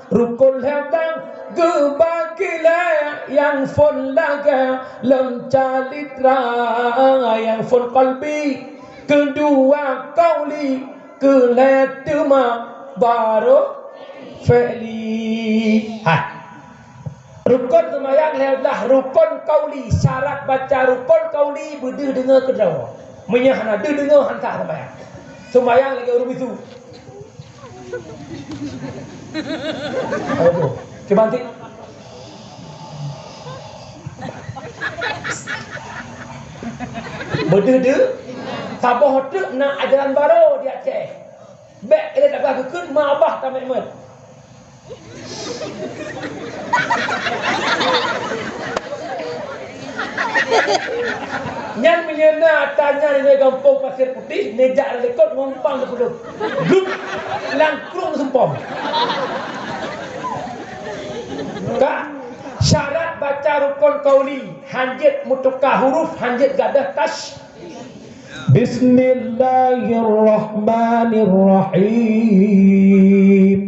Rukon lhée blaih geubagi lé, nyang phon lagée lom calitra, nyang phon qalbi, keudua qauli, keulhée teuma baru fi'li. Hai. Rukon seumayang lhée blaih, rukon qauli, syarat baca rukon qauli beudeuh deungoe keudroe. Meunyoe hana deuh deungoe, han sah seumayang. Seumayang lagée ureuëng bisu. Aduh, cuba nanti. Beudeuh deuh, saboh teuk na ajaran barô di Aceh. Bék ilée tabah geukheun ma babah tameuet-meuet. Nyan meunyoe na ata nyan di gampông Pasir Putih, neujak lam likot ngon pang teupeuleuh. Lup! Langkrueng seumpom. Ka, syarat baca rukon qauli, hanjeuet meutuka huruf, hanjeuet gadôh tasyadud. Bismillahirrahmanirrahim.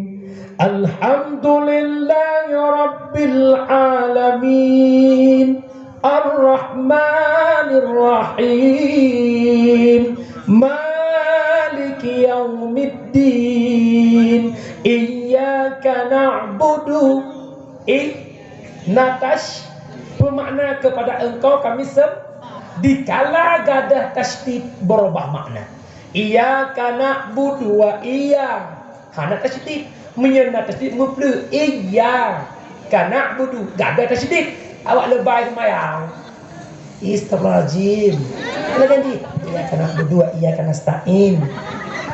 Alhamdulillahirabbil alamin. Arrahmanirrahim. Maliki yaumiddin. Iyyaka na'budu. Ih, na tas-, peumakna kepada Engkau kami sem-, dikala gadôh tasydid berubah makna. Iyyaka na'budu wa iya-, hana tasydid. Meunyoe na tasydid, mupleuek. Iyyaka na'budu, gadôh tasydid. Awak leubai seumayang. Astagfirullahaladzim. Kena ganti. Iyyaka na'budu wa iyyaka nasta'in.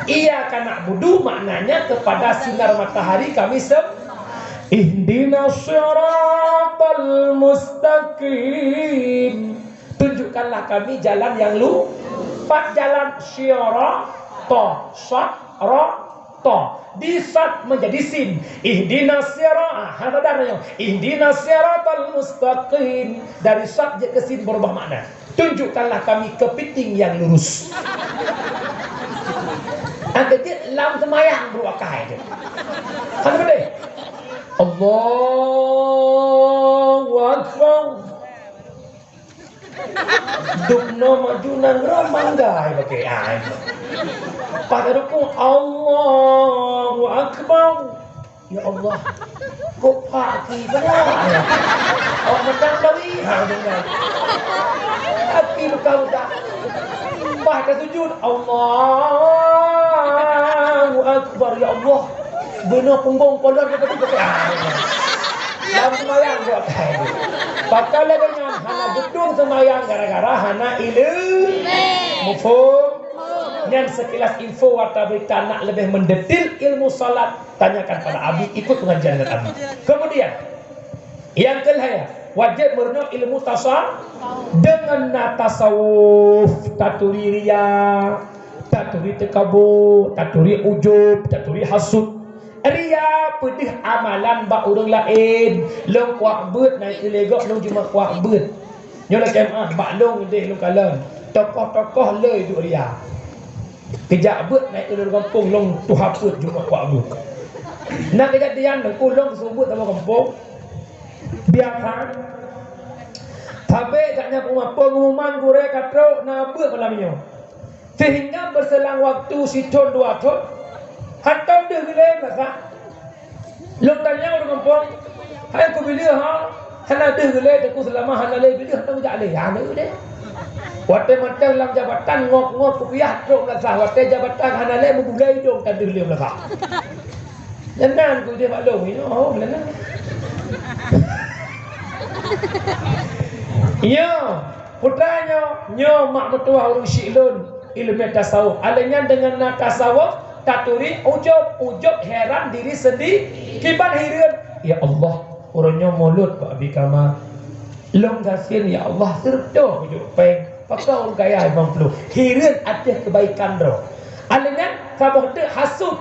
Iyyaka na'budu maknanya kepada sinar matahari kami sem-, Ihdinas siratal mustaqim. Tunjukkanlah kami jalan yang lu-, pat jalan sirata, sat, ra, ta. Di sad menjadi sin. Ihdinas sira-, ah, hana sadar nyoe. Ihdinas siratal mustaqim. Dari sad jeuet keu sin berubah makna. Tunjukkanlah kami kepiting yang lurus. Angka jeuet lam seumayang beuruakai jeuet. Hana beudeh. Allahu Akbar. Dubnoe maju nanggroe manggai bak ai. Pada rukuk, Allahu Akbar. Ya Allah. Kok paki banyak? Awak macam Dawi. Ha, dengar. Paki buka-buka. Pas ka sujud, Allahu Akbar. Ya Allah. Beuna punggong kolor dia tadi. Ah, ya. Lam sembahyang buat hai. Pakala dengan hana gedung sembahyang gara-gara hana ilmu. Mufhum? Nyan sekilas info atau berita nak lebih mendetil ilmu salat, tanyakan pada Abi, ikut pengajian dengan Abi. Kemudian, yang kelhèe, wajib meurunoe ilmu tasa-, dengan na tasawuf, taturi riya, taturi teukabu, taturi ujub, taturi hasud. Riya peudeuh amalan bak ureueng laén, lôn kuak beuet naik ilée gob lôn cuma kuak beuet. Nyoe lakée meu'ah bak lôn deh lôn kalon. Tokoh-tokoh le duek riya. Keujak beuet naik ilée gampông lôn tuha peuet cuma kuak beuet. Na keujadian teungku lôn seumeubeuet sama gampông. Biasa. Sabe gaknyan pengumuman gurée ka trok na beuet malam nyoe. Sehingga berselang waktu sithon dua thon, hantom deuh geulée meulasak. Lôn tanyong ureueng gampông, "Hai ku bileuh ha, hana deuh geulée teungku seulama hana lé bileuh hantom jak lé." Ya, na deh. Watée mantong lam jabatan ngok-ngok kupiah trok meulasak, watée jabatan hana lé meubulai idong ka deuh lé meulasak. Nyan nan ku ideh bak lôn, nyoe, oh, nyan nan. Nyoe, putra nyoe, nyoe mak meutuwah ureueng syik lôn, ileumèe tasawuf. Alèh nyan deungon na tasawuf, taturi ujub, ujub heran diri sendi-, kiban hireuen. Ya Allah, ureueng nyoe mulod bak Abi Kamal. Lôn gasien, ya Allah, seureutôh kujok péng. Pakon ureueng kaya limong ploh. Hireuen ateueh keubaikan droe. Alingan saboh teuk hasut.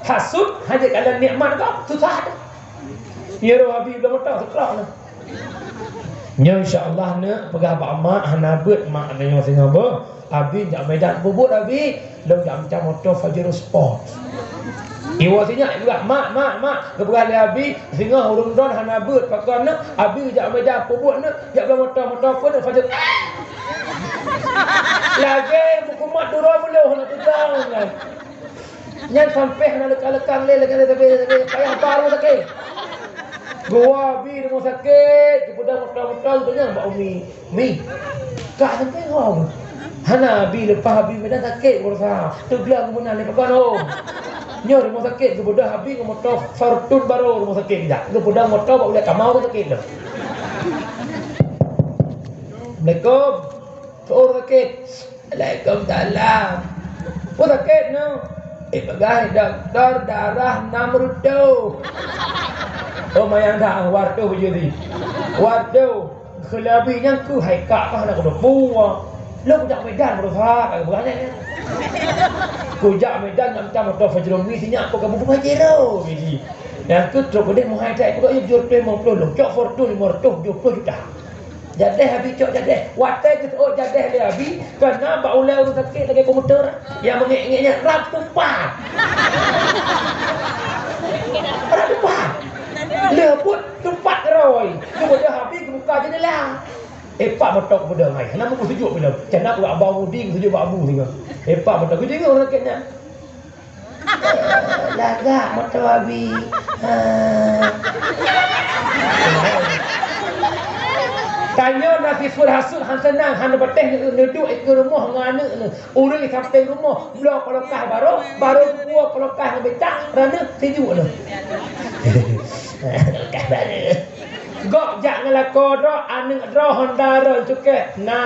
Hasut hana kalon nikmat kah? Susah teuh. Nyoe Abi bloe moto seukrok nyoe. Nyoe insya Allah neuk peugah bak mak hana beuet mak nyoe singoh beuh. Abi jak Medan peubuet Abi, lôn jak mita moto Pajero Sport. Iwoe sinyak ipeugah, "Mak, mak, mak," geupeugah lé Abi, "Singoh ureueng droen hana beuet pakon neuk, Abi jak Medan peubuet neuk, jak bloe moto, moto peue neuk Pajero." Lagèe meukumat duroe beulôh hana peugah nyan. Nyan sampé hana leukang-leukang lé, lagèe sabe-sabe payah ba rumoh sakét. Geuwoe Abi rumoh sakét, geupeudong moto-moto, geupeudong bak Umi. Mi, ka sampai ho. Hana Abi leupah Abi Medan sakét beurasa. Teuglang meunan lé pakon ho. Nyoe rumoh sakét geubeudôh Abi ngon moto Fortuner barô rumoh sakét geujak. Geupeudong moto bak ulèe kamar rumoh sakét nyoe. Assalamualaikum. Keu ureueng sakét. Waalaikumsalam. Peue sakét nyoe? Eh, peugah dokto darah nam reutôh. Oh, manyang dah, waduh, beujeuet. Waduh. Keulabi nyang keuh hai kak kah na keudeuh buah. Lôn kujak Medan beurasa ka geupeugah nyan. Kujak Medan nyang macam moto Pajero mi sinyak kok ka bubuh Pajero mi ji. Nyang keuh trok keudeh meuhai that kudok yub jur ploh limong ploh lôn cok Fortuner limong reutôh tujoh ploh juta. Jadeh Abi cok jadeh. Watèe geuseuôt jadeh lé Abi, ka na bak ulèe ureueng sakét lagèe komputer nyang meungék-ngék nyan rab tupat. Rab tupat. Lheueh buet tupat roi. Geubeudôh Abi geubuka jeundela. Eh, pak meutok beudôh hai. Hana meukeusujok bilom. Cana uroe abang Mudi geusujok bak Abu singoh. Eh, pak meutok geujingok ureueng sakét nyan. Lagak moto Abi. Ha. Tanyoe na sifeuet hasut han seunang, hana patéh neuduek dikeue rumoh ngon aneuk neuh. Ureueng sampéng rumoh, bloe kulkas barô, barô geuwoe kulkas ngon becak, raneuk sijuek neuh. Kulkas barô. Gok jak ngon lakoe droe, aneuk droe Honda droe cukée. Na,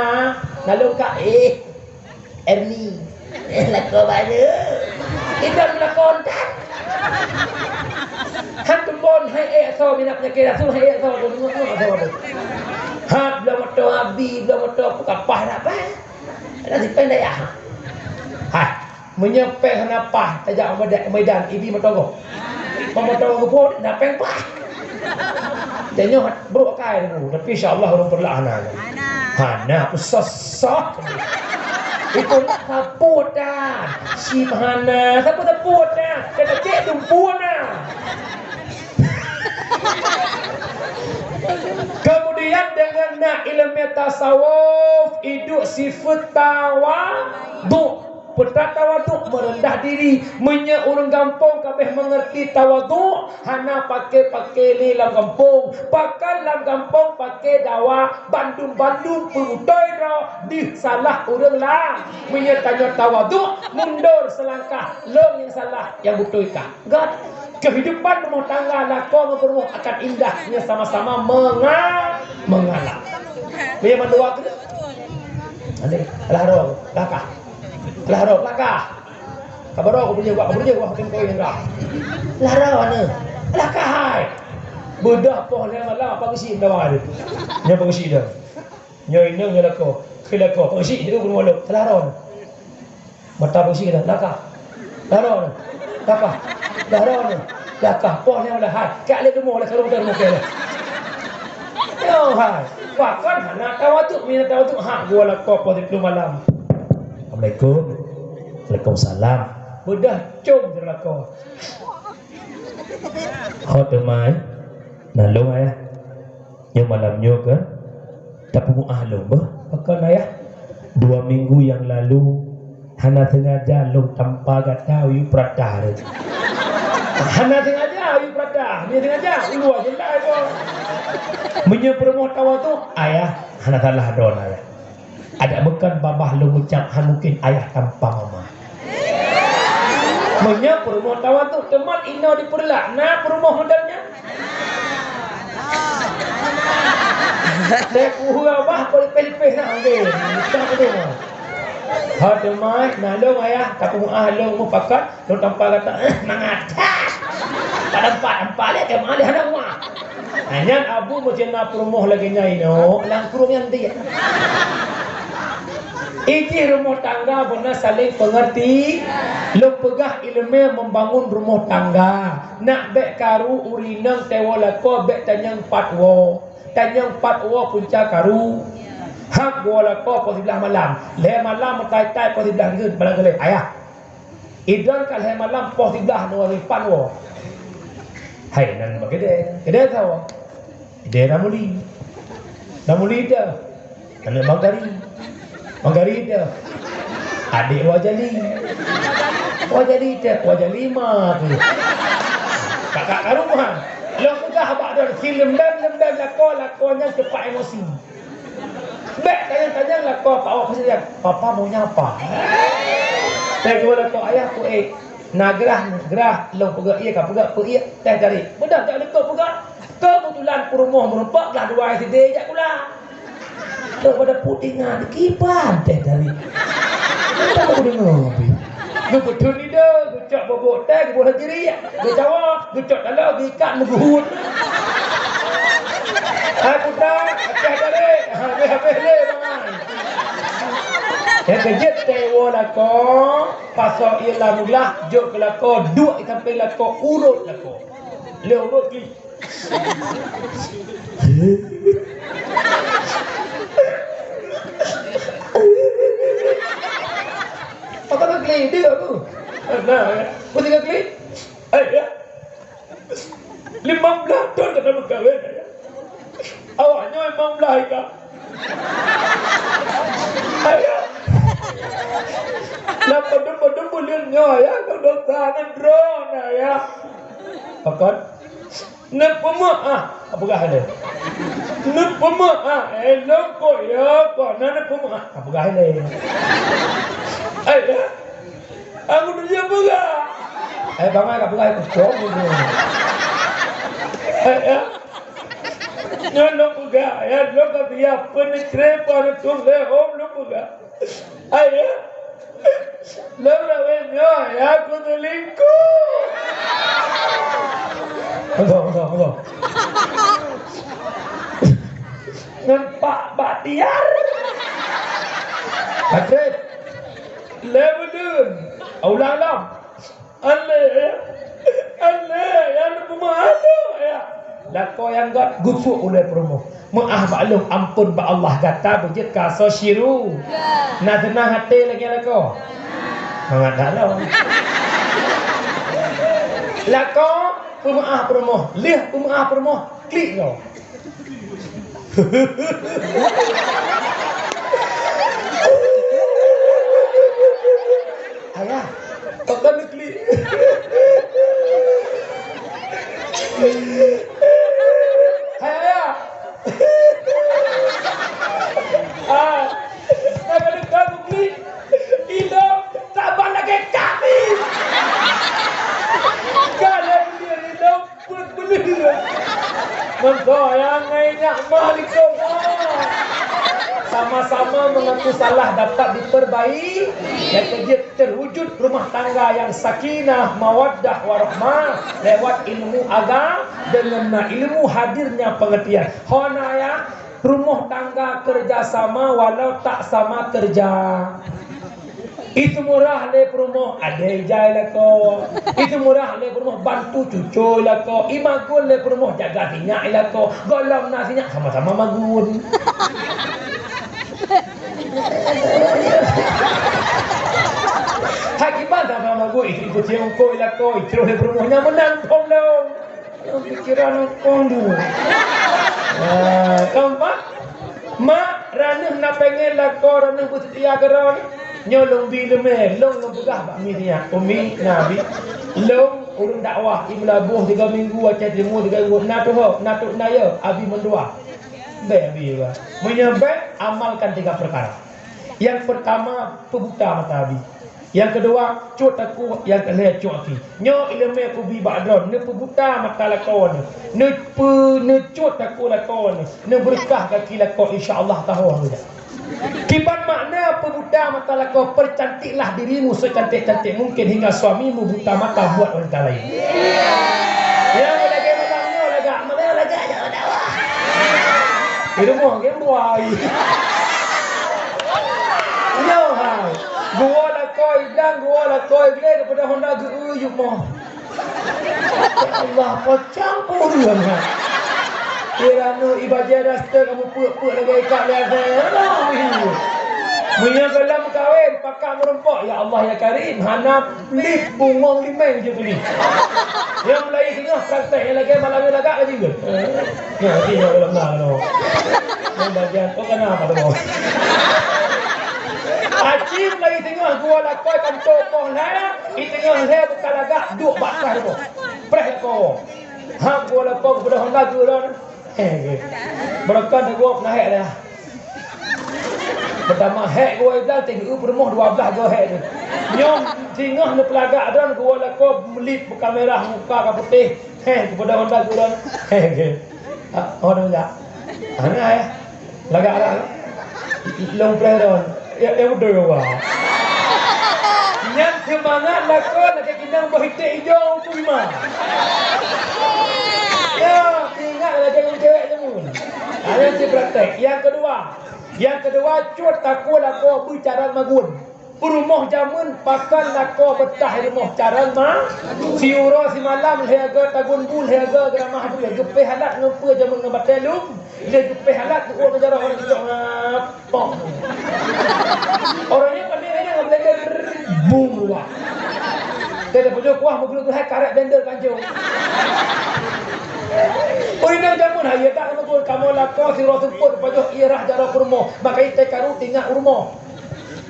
lalu ka, eh. Erni. Eh, lakoe baru. Idam lakoe tan. Han tumbon hai ék asoe minat peunyakét rasul hai ék asoe tu, tengok-tengok asoe tu. Ha, bloe moto Abi, bloe moto peukapah dak pai. Ada si péng dayah. Hai, meunyoe péng hana pah, tajak Medan, Medan, ibi moto goh. Pemoto geupo na péng pah. Tanyoe brok akai tu, tapi insya Allah ureueng peureulak hana. Hana. Hana, peusah-sah. Itu nak sapu dah. Si hana, sapu-sapu dah. Kata cek dumpu na. Kemudian dengan na ilmu tasawuf, idup sifat tawaduk. Peue tawaduk, meureundah diri. Meunyoe ureueng gampông ka abéh meungeurti tawaduk, hana paké-paké lé lam gampông. Pakon lam gampông paké dawa, bandum-bandum peubutôi droe deuh salah ureueng laén. Meunyoe tanyoe tawaduk, mundur seulangkah, lôn nyang salah, nyang butôi kah. Göt. Kehidupan rumah tangga lakoe ngon peurumoh akan indah meunyoe sama-sama menga-, mengalah. Meunyoe mandua keu. Alah roh, lakah. Alah roh, lakah. Ka baroe kupeujeuet, kupeujeuet, wah, keu koi nyan. Alah roh, aneuk. Lakah hai. Beudôh poh lhèe malam, apa geusie dawa tu? Nyan apa geusie dah? Nyoe inong nyoe lakoe. Keu lakoe, apa geusie tu, bunoe lom. Alah roh. Mata beusi dah, lakah. Dah roh ni. Lakah. Dah roh ni. Lakah. Poh nyang dah hai. Kak lé deungoe lé, kalau beutôi deungoe lé. Nyoe hai. Pakon hana tawaduk, mina tawaduk. Ha, gua lakoe poh siplôh malam. Assalamualaikum. Waalaikumsalam. Beudôh com di lakoe. Ho teumai. Nalong ayah. Nyoe malam nyoe keuh tapeumu'ah lôn beuh. Pakon ayah? Dua minggu nyang lalu hana sengaja lôn tampa gata u peurata rot. Hana sengaja u peurata, meunyoe sengaja u luwa jeulaih boh. Meunyoe peurumoh tawaduk, ayah hana salah droe ayah. Adak bukon babah lôn ucap hana mungken ayah tampa mama. Meunyoe peurumoh tawaduk teuma inoe di Peureulak, na peurumoh model nyan? Teuh uhu abah kok lipéh-lipéh na, oke. Bukan tu. Ha, teuma, nalong ayah, tapeumu'ah lôn mupakat, lôn tampa gata, eh, mangat. Empat, empat lé, keu malèe hana rumah. Nah, nyan Abu meucena peurumoh lagèe nyan inoe, lam kurung nyan tiek. Ijih rumoh tangga beuna saléng peungeurti. Lôn peugah ileumèe membangun rumoh tangga. Nak bèk karu ureueng inong teuwoe lakoe bèk tanyong pat woe. Tanyong pat woe punca karu. Hab woe lakoe poh siblaih malam. Lhèe malam meutai-tai poh siblaih geut bala geuleh. Ayah. Idon ka lhèe malam poh siblaih nyoe hari pat woe. Hai nan bak keudè. Keudè soe? Keudè Ramuli. Ramuli teuh. Aneuk Bang Gari. Bang Gari teuh. Adék Wajali. Wajali teuh. Wajali ma teuh. Kakak ka rumoh. Lôn peugah bak droen, si leumbeng-leumbeng lakoe, lakoe nyan cepat emosi. Bèk tanyong-tanyong lakoe, "Papa maunya apa?" Teuh lakoe, "Ayah, kuék." Na grah, grah, lôn peugah ié, ka peugah peuék, teuh dari. Beudôh jak leukoh peugah. Keubeutulan peurumoh meurumpok glah dua sideh jak kula. Trok bak dapur teuingat, kiban teuh dari. Entah geudeungoe pih. Geupeutreun ide, geucok bubuk teh, geuboh lam jiriek, geucawa, geucok taloe, geuikat, meuguhut. Hai puta, akai dari, habéh-habéh lé bangai. Nyang keujeuet teuwoe lakoe, pasoe ié lam glah, jok keu lakoe, duek i sampéng lakoe, urot lakoe. Lheueh urot klik. Apa kau klik dia aku? Nah, ya. Kau tinggal klik. Eh, ya. Lima belas tahun kita berkahwin, ya. Awak nyoe memang belah ika. Ayah. Lah padum-padum buleuen nyoe, ya, kau dosa ngon droe, ya. Pakon? Neupeumeu'ah, ka peugah lé. Neupeumeu'ah, eh, lôn kok ya, kok na neupeumeu'ah, ka peugah lé. Eh, ya. Aku tu dia peugah. Eh, bangai ka peugah, aku cok dulu. Eh, ya. Nyan lôn peugah, ya, lôn ka siap peuneutré pada tuléh hom lôn peugah. Ayah, lôn lawét nyoe, ayah, aku selingkuh. Beutôi, beutôi, beutôi. Ngon Pak Bahtiar. Patrick, lé beudun. Ulang lom. Aneh, ya. Aneh, ya, aneuk peumalu, ya. Lakoe nyang göt geusuek ulèe peurumoh. Meu'ah bak lôn, ampôn bak Allah, gata beujeuet ka asoe syiru. Na seunang até lagèe lakoe? Mangat dak lôn. Lakoe peumeu'ah peurumoh, lheueh peumeu'ah peurumoh, klik nyoe. Ayah, tokon klik. Hai, ayah. Ah, tokon klik. Ilôn saban lagèe kami. Galak dia ilôn. Peuet beuleueh. Meugoyang ngai nyak mah likot. Sama-sama mengaku salah dapat diperbaiki. Nyang keujeuet terwujud rumah tangga yang sakinah, mawaddah, warahmah lewat ilmu agama dengan ilmu hadirnya pengertian. Hona ya, rumoh tangga kerja sama walau tak sama kerja. Itu murah lé peurumoh adé jai lakoe. Itu murah lé peurumoh bantu cucôi lakoe. Imagun lé peurumoh jaga sinyak lakoe. Gohlom na sinyak sama-sama magun. Hakiban sama-sama magun, itu ikut siungkoi lakoe. Terus lé peurumoh nyaman nang phom dong. Pikiran aku tu. Ah, keempat, mak, raneuh na pengen lakoe, raneuh beuseutia keudroe. Nyoe lôn bi leumé, lôn lôn peugah bak mi nyan. Umi, na bi. Lôn ureueng dakwah, i Meulaboh tiga minggu, Aceh Timur tiga minggu. Na tuho, na tu na yo, abi meudoa. Bèk abi ba. Meunyoe bèk, amalkan tiga perkara. Nyang peurtama, peubuta mata abi. Nyang keudua, cut takue, nyang keulhèe cut aki. Nyoe ileumèe kubi bak droe, neupeubuta mata lakoe nyoe. Neupeu-, neucut takue lakoe nyoe. Neubeureukat gaki lakoe, insya Allah taho nyoe. Kiban makna peubuta mata lakoe, percantiklah dirimu secantik-cantik mungkin hingga suamimu buta mata buat wanita lain. Di rumoh geuh buai. Nyoe hai. Geuwoe lakoe i blang, geuwoe lakoe i glé, geupeudong honda geu-eu yup moh. Ya Allah, pacang pun ureueng, ha. Kira nu i bajèe daster kamoe peuk-peuk lagèe ikat lé asèe. Alah, iya. Meunyoe gohlom meukawen, pakat meurumpok, ya Allah ya Karim, hana lip bungong limeng jeuet tuli. Nyang mulai singoh praktek nyang lagèe malam nyoe lagak laju. Nyoe, nyoe gohlom na, no. Nyoe bagian, oh, kana apa tu? Aci mulai singoh geuwoe lakoe kantô poh lhèe, i teungoh lhèe buka lagak, duek bak atas rumoh. Preh lakoe. Ha, geuwoe lakoe geupeudong honda geu-eu lom. He, he. Beureukan teungoh peunahék dah. Peutamah hék geuwoe i blang, teungoh peurumoh dua blah goe hék tu. Nyoe singoh neupeulagak droen geuwoe lakoe, lip buka mirah, muka ka putéh. He, geupeudong honda geu-eu lom. He, he. Ah, oh, dah jak. Hana, eh. Lagak-lagak. Long preh ron. Ya, ya beutôi, wah. Nyan seumangat lakoe lagèe ginang boh iték ijong tu iman. Ya, ingat lagèe nyang cewek jameun. Ha, nyan si praktek. Nyang keudua, nyang keudua, cut takue lakoe beucaran magun. Peurumoh jameun pakan lakoe beutah i rumoh caran ma, siuroe simalam lhèe go tagun bu, lhèe go geuramah bu, geupéh alat ngon peue jameun ngon batèe lom, lheueh geupéh alat geuuet ngon jaroe ngon geucok ngap. Pong. Orang nyan kami ini ngon blender, bum, wah. Teuh, teuh, pujôh kuah meuglue-glue hai karet blender kancong. Oh, inong jameun hai, ya tak ngon kamoe lakoe siuroe seupôt pajôh ie rhah jaroe peurumoh, maka itai karu tingak u rumoh.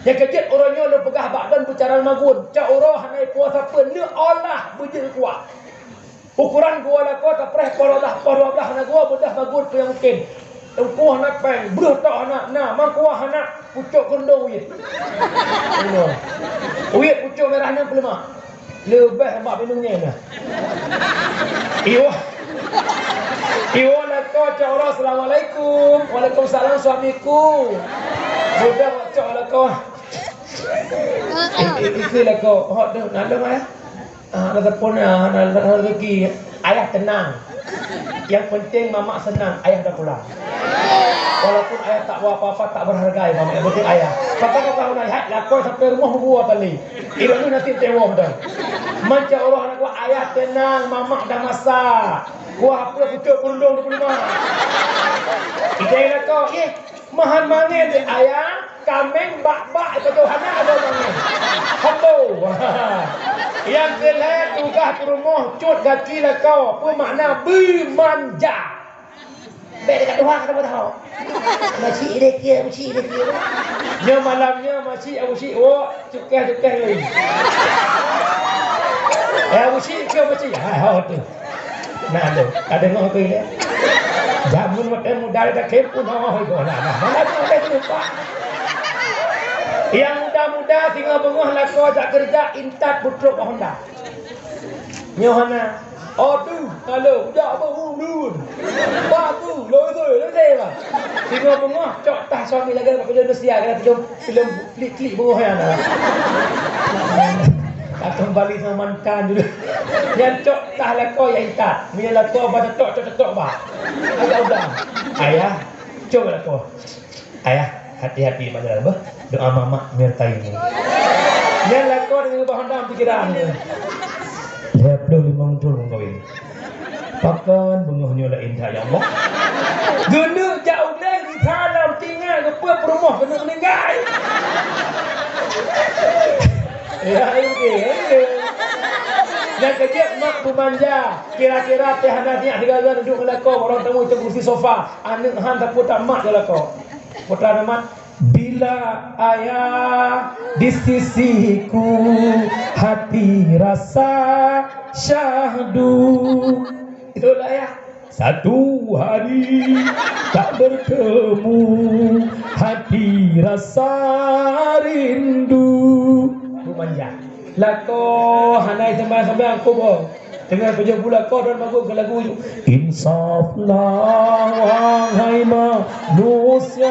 Nyang keujeuet uroe nyoe lôn peugah bak droen beucaran magun, cok uroe hana ipuwoe sapeue, neuolah beujeuet kuah. Ukoran geuwoe lakoe tapreh poh dua blah, poh dua blah hana geuwoe, beudôh magun peue nyang mungken. Teungku hana péng, breuh tok hana, na, mangkuah hana, pucok keureudoeng uit. Unoe. Uit pucok mirah nyan peuleumak. Leubeh bak minong nyan na. Iwoe. Iwoe lakoe cok uroe, "Assalamualaikum." "Waalaikumsalam, suamiku." Beudôh cok lakoe. I-, i-, ikeu lakoe, "Hok deuh, na lôn, Ayah?" "Ah, ada telepon, ah, ada, ada rezeki." "Ayah tenang. Yang penting mamak senang, Ayah dah pulang." Walaupun ayah tak bawa apa-apa, tak berharga, ya, Mama, yang penting ayah. Kata kata orang, hai, lakoe sampai rumah gua tadi. Ibu ni nanti tewang dah. Manca orang anak gua, ayah tenang, mamak dah masak. Gua apa pucuk kerudung dua puluh lima. Kita yang lakoe, ye, mahan mangen deh ayah, kameng bak-bak itu tu hana ada mangen. Halo. Yang kelai tugas ke rumah, cut gaki lakoe, apa makna bemanja? Bèk dekat tuha kata bodoh. Masih dia kia, masih dia kia. Nyoe malam nyoe masih Abu Syik wok, cukeh-cukeh lagi. Eh, Abu Syik ke Abu Syik? Hai, hau tu. Nah, tu. Ada ngok ke dia. Jamun makai muda dah kempun, hau, hau, hau. Nah, nah, mana tu ada tu, Pak? Yang muda-muda singoh beungoh lakoe jak keureuja, intat beutrok Honda. Nyoe hana. Aduh, halo, jak bak ulôn. Bak tu, lôi tu, lôi tu, bah. Singoh beungoh, cok tah suami lagèe bak filem Rusia, kena filem, filem klik-klik beungoh nyan. Tak kembali sama mantan dulu. Nyan cok tah lakoe nyang intat. Meunyoe lakoe bah tetok, cok tetok bah. Agak udah. Ayah, cok lakoe. Ayah, hati-hati bak jalan beuh. Doa mamak menyertaimu. Nyan lakoe deungon bah Honda pikiran. Lhèe ploh limong thôn meukawen. Pakon beungoh nyoe laén that, ya Allah. Geuneuk jak u glé, geusalam, tingat, geupeuet peurumoh, geuneuk meuninggai. Ya, oke, oke. Nyang keujeuet mak beumanja, kira-kira teuh hana siat sigala duek ngon lakoe, barang tamu itu kursi sofa, aneuk han sapeue that mak ngon lakoe. Putra nama, bila ayah di sisiku, hati rasa syahdu. Itulah ayah. Satu hari tak bertemu, hati rasa rindu. Bu manja. Lakoe hana seumayang-seumayang kuboh. Teungoh tujoh buleuen lakoe dan bagus keu lagu nyoe. Insaflah, wahai manusia,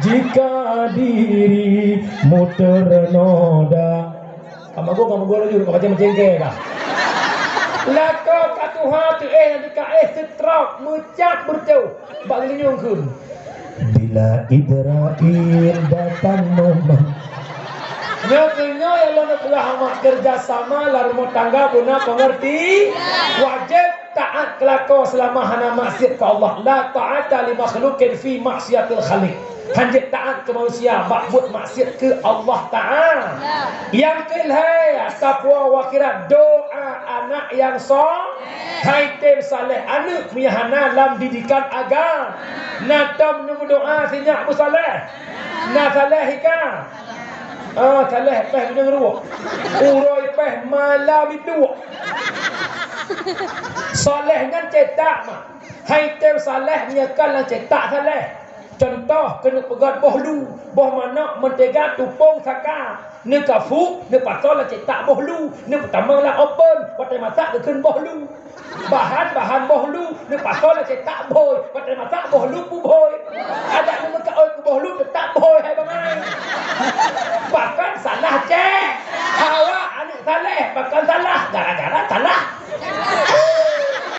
jika dirimu ternoda. Ka magoe, ka magoe laju, ka macam-macam ke kah. Lakoe ka tuha teuh, eh, nanti ka, eh, stroke, meucab beureutoh. Bak geulinyueng kheun. Ibrahim datang memang. Nyoe keuh nyoe nyang lôn peugah, amak kerja sama lam rumah tangga beuna pengerti. Wajéb taát keu lakoe seulama hana maksiat keu Allah. La ta'ata li makhluqin fi maksiatil khaliq. Hanjeuet taát keu manusia bak buet maksiat keu Allah Ta'ala. Nyang keu lhèe, taqwa wa khirat, doa anak nyang so-, hai tem saleh aneuk meunyo hana lam didikan agama. Na tom neumeudoa sinyak beusaleh. Na saleh ika. Ah, saleh péh bineung ruek. Uroe péh malam itu. Saleh nyan cetak mah. Hai tem saleh nyeukal lam cetak saleh. Contoh, keuneuk peugöt boh lu, boh manok, mentega, tupông, saka. Neukafu, neupasoe lam cetak boh lu, neupeutamong lam open, watèe masak geukheun boh lu. Bahan-bahan boh lu, neupasoe lam cetak bhôi, watèe masak boh lu peubhôi. Adak neumeukaôi keu boh lu teutap bhôi hai bangai. Pakon salah cek. Hawa aneuk saleh, pakon salah, gara-gara salah.